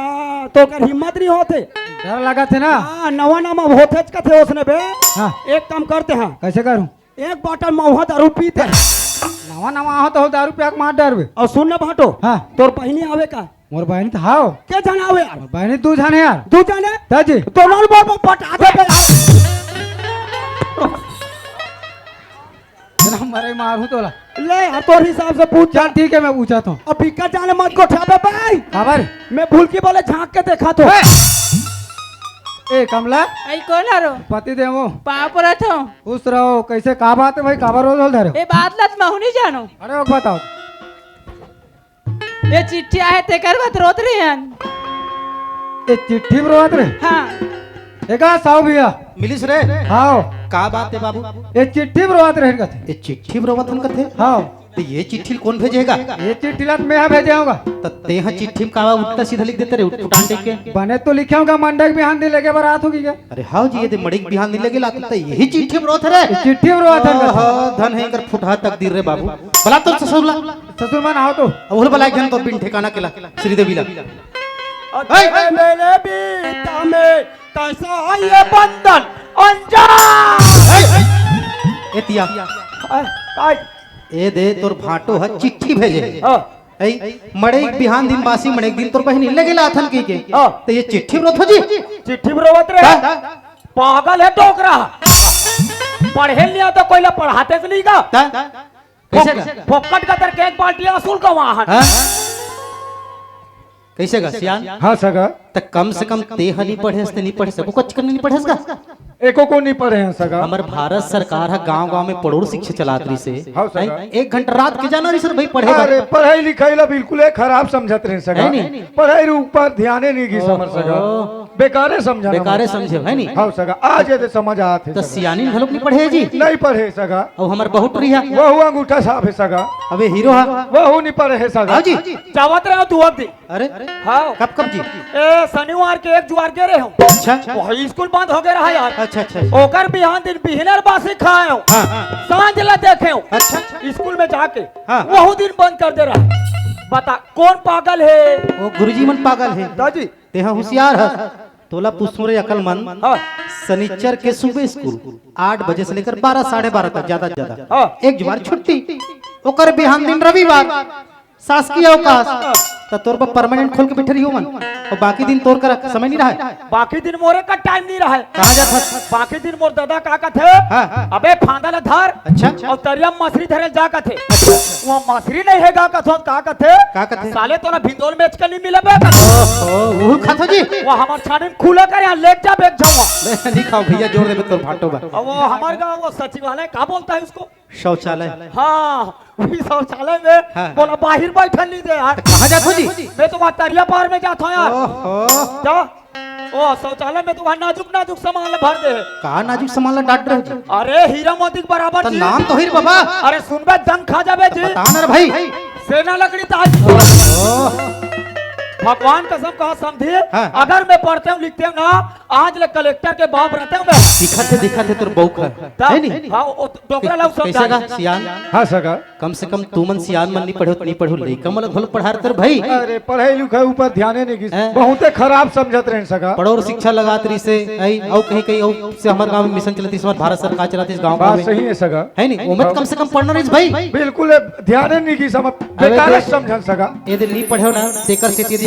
तोकर हिम्मत नहीं होते। डर लगत है ना? हाँ, नवा नवा होतेच कथे ओसने बे। हाँ। एक काम करते हैं। कैसे करूँ? एक बाटल महुआ दारू पीते हैं। नवा नवा हो त दारू पिया के मार डरबे। अउ सुन ना भांटो। हाँ। तोर बहिनी आवे का? मोर बहिनी त हाव। के झन आवे यार? मोर बहिनी दू झन हे यार। दू झन हे? त जी। तो नल मोर पर पटा दे बे। तेला मरे मारहूं तोला। ले यार, तोर हिसाब से पूछ। चल ठीक है, मैं पूछत हों। अब बिक्का जाने मत गोठियाबे बे। काबर? मैं भूलकी बोले झांक के देखत हों। ए! ए कमला। आई कौन हरो? पति देवो। पाँव परत हों। खुश रहो। कैसे, का बात है भाई, काबर रोज होल धरे? ए बात ला त महू नहीं जानों। अरे ओ बताओ। ए चिट्ठी आहे तेकर बर रोत रहेन। ए चिट्ठी बर रोत रहे? हाँ। ए का साहू भैया? मिलिस रे? हाव। का बात है बाबू? ए चिट्ठी बर रोत रहे कथे। ए चिट्ठी बर रोत हन कथे? हाव। त ए चिट्ठी ल कौन भेजे हे गा? ए चिट्ठी ला त मैं हा भेजे हों गा। त तेहा चिट्ठी म का उल्टा सीधा लिख देते रे, उठ फुटान देख के। बने तो लिखे हों गा, मंडई के बिहान दिन लेगे बर आत होही गा। अरे हाव जी, ए दे मड़ई के बिहान दिन लेगे ला, त यही चिट्ठी म रोत हे रे। ए चिट्ठी म रोत हे गा। ओहो, धन हे एकर फुटहा तकदीर रे बाबू। बला तो ससुर ला। ससुर मन आओ तो। अब ओला बला एक झन तो बिन ठिकाना के ला, श्रीदेवी ला। अरे मेरे बीता में कैसा है ये बंधन अनजान। ए, ए, ए तिया। ए, काय? ए दे तोर भांटो ह चिट्ठी भेजे। हाँ। ए, मड़ई के बिहान दिन बासी मड़ई के दिन तोर बहिनी लेगे ला आथन कहिके। हाँ। त ए चिट्ठी म रोत हो जी? चिट्ठी म रोवत रहे। का? पागल हे डोकरा। पढ़े ल नहीं आता, कोई ला पढ़ाते से नहीं गा। का? कैसे गा? फोक-, फोकट का तर के एक बाल्टी असूल का वाहन। हाँ? कैसे गा, सियान? हाँ, सगा। त कम से कम तेहा नहीं पढ़ेस, ते नहीं पढ़ेस, सबो कच्छ कर नहीं पढ़ेस गा? एको को नहीं पढ़े हंव, सगा। हमर भारत सरकार ह गांव-गांव में प्रौढ़ शिक्षा चलात रहिसे। हाँ, सगा। हैं? एक घंटा रात के जाना रहिसे भाई पढ़े बर। अरे, पढ़ाई लिखाई ला बिल्कुल ए खराब समझत रहे, सगा। है नहीं? पढ़ाई ऊपर ध्यान नहीं गिस हमर, सगा। ओहो। बेकारे समझा ना बेकारे मन। समझे, है नी? हव सगा, आज ये दे समझ आत हे त सगा। सियानिन घलोक नहीं पढ़े जी? नहीं पढ़े सगा। अउ हमर बहुत रिहा। वहू अंगूठा छाप हे सगा। अबे हीरो हा। वहू नहीं पढ़े हे सगा। हाँ जी। जावत रहे तू अब दी। अरे? हाँ। कब, कब जी? ए, शनिवार के एक जुआर गे रहे हंव। अच्छा। वही स्कूल बंद हो गे रहा यार। अच्छा, अच्छा, अच्छा। ओकर बिहान दिन बिहनर बासी खाए हंव। हाँ। सांझ ला देखे हंव। अच्छा। स्कूल में जाके। हाँ। वहू दिन बंद कर दे रहा। बता, कौन पागल हे? वो गुरुजी मन पागल हे। दाजी। तेहा हुसियार हस। तोला पूछहूं रे अकलमंद। हाँ। सनिचर के सुबह स्कूल आठ बजे से लेकर बारह, साढ़े बारह तक, ज्यादा से ज्यादा। हाँ। एक जुआर छुट्टी, ओकर बिहान दिन रविवार, शासकीय अवकाश। त तोर बर permanent खोल के बैठे रही ओमन, अउ बाकी दिन तोर करा समय नहीं रहे। बाकी दिन मोरे का टाइम नहीं रहे। कहाँ जात हस? बाकी दिन मोर दादा का कथे, हाँ। अबे फांदा ला धर, अच्छा। अउ तरिया म मछरी धरे ल जा कथे। अच्छा। वो मछरी नहीं हे गा कथों, का कथे? का कथे? साले तोला भिंदोल में के नहीं मिलबे कथे। ओहो, उहू खाथो जी? वो हमर छानी म खुले कर, यहाँ लेके जा बेग झवा। नहीं खाओ भैया, जोर देबे तोर भांटो बा। अब वो हमर गाँव वो सचिवालय का बोलता है उसको? शौचालय। हाँ, वही शौचालय में हाँ। बोला बाहर बैठन नहीं दे यार। कहाँ जात हो जी? मैं तो वहाँ तरिया पार में जात हूँ यार। ओहो। क्या? ओ, शौचालय में तो वहाँ नाजुक नाजुक सामान ला भर दे हे। का नाजुक सामान ला डांट रहे हो जी? अरे, हीरा मोती के बराबर त जी। नाम तो हीर बाबा। अरे, सुनबे, दम खा जाबे जी। बता ना रे भाई। सेना लकड़ी ताज। ओहो। भगवान कसम कहा समझी, हाँ। अगर मैं पढ़ते हूँ लिखते हूँ ना, आज ले कलेक्टर के बाप रहते हूँ मैं। दिखत हे, दिखत हे तोर बउक ह, तब, है नी? हाँ, वो डोकरा ला कैसे समझा। गा सियान? हाँ सगा। कम से कम तुमन सियान मन नी पढ़े हो त नी पढ़े हो, लइका मन ला घलो पढ़ात रहे भाई। अरे पढ़ाई लिखाई ऊपर ध्याने नी गिस, हैं? बहुते खराब समझत रहे सगा। पढ़ो अउ शिक्षा लगात रहिसे, आई, अउ कहीं कहीं अउ से हमर गांव में मिशन चलत रहिस, हमर भारत सरकार चलत रहिस गांव गांव बात में। सही है सगा। है नी? ओमे त कम से कम पढ़ना रहिस भाई। बिल्कुल ध्याने नी गिस, हम अबे बेकार देख, समझन सगा। यदि नी पढ़े हो ना, तेकर सेती यदि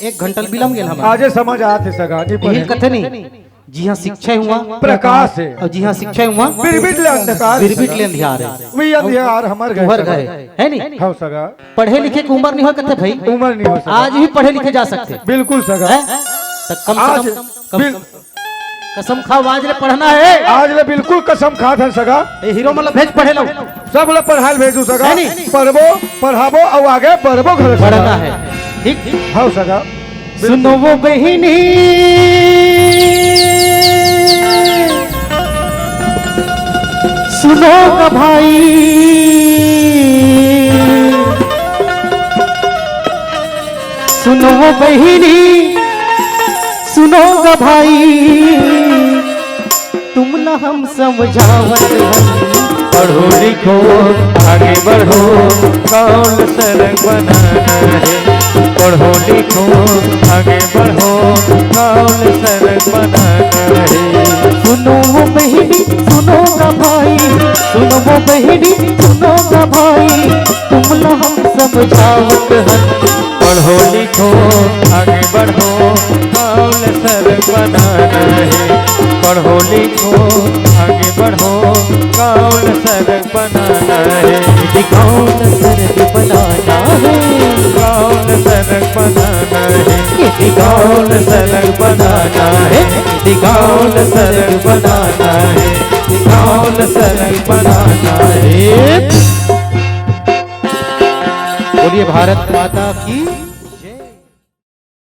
एक घंटा बिलम गेल हमर। आजे समझ आत हे सगा, नी यही पढ़े। कथे नी, जिहाँ शिक्षा हे उहाँ प्रकाश हे। अउ जिहाँ शिक्षा हे उहाँ बिरबिट ले अंधकार हे बिरबिट सगा। ले अंधियार हे। वही अंधियार हमर घर तुहर सगा। घर हे, है नी? हाँ सगा। पढ़े लिखे के उमर नी होय कथे भाई। उमर नी होय सगा। आज भी पढ़े लिखे जा सकथे। बिल्कुल सगा। हैं? त कम से आज कम, कम बिल- से कम कसम खाव, आज ले पढ़ना हे। आज ले बिल्कुल कसम खात हन सगा। ए हीरो मन ला भेज पढ़े ला। सब ला पढ़ाय ल भेजहूँ सगा। है नी? पढ़बो, पढ़ाबो अउ आगे बढ़बो घलो सगा। बढ़ना हे। ठीक? हव सगा। सुनो वो बहिनी, सुनो गा भाई, सुनो वो बहिनी, सुनो गा भाई, तुमला हम समझावत हन। पढ़ो लिखो, आगे बढ़ो, गाँव ल सरग बनाना हे। पढ़ो लिखो, आगे बढ़ो, गाँव ल सरग बनाना हे। सुनो वो बहिनी, सुनो गा भाई, सुनो वो बहिनी, सुनो गा भाई, तुमला हम समझावत हन। पढ़ो लिखो, आगे बढ़ो, गाँव ल सरग बनाना हे। पढ़ो लिखो, आगे बढ़ो, गाँव ल सरग बनाना हे। गाँव ल सरग बनाना हे। गाँव ल सरग बनाना हे। गाँव ल सरग बनाना हे। गाँव ल सरग बनाना हे। गाँव ल सरग बनाना हे। बोलिए भारत माता की।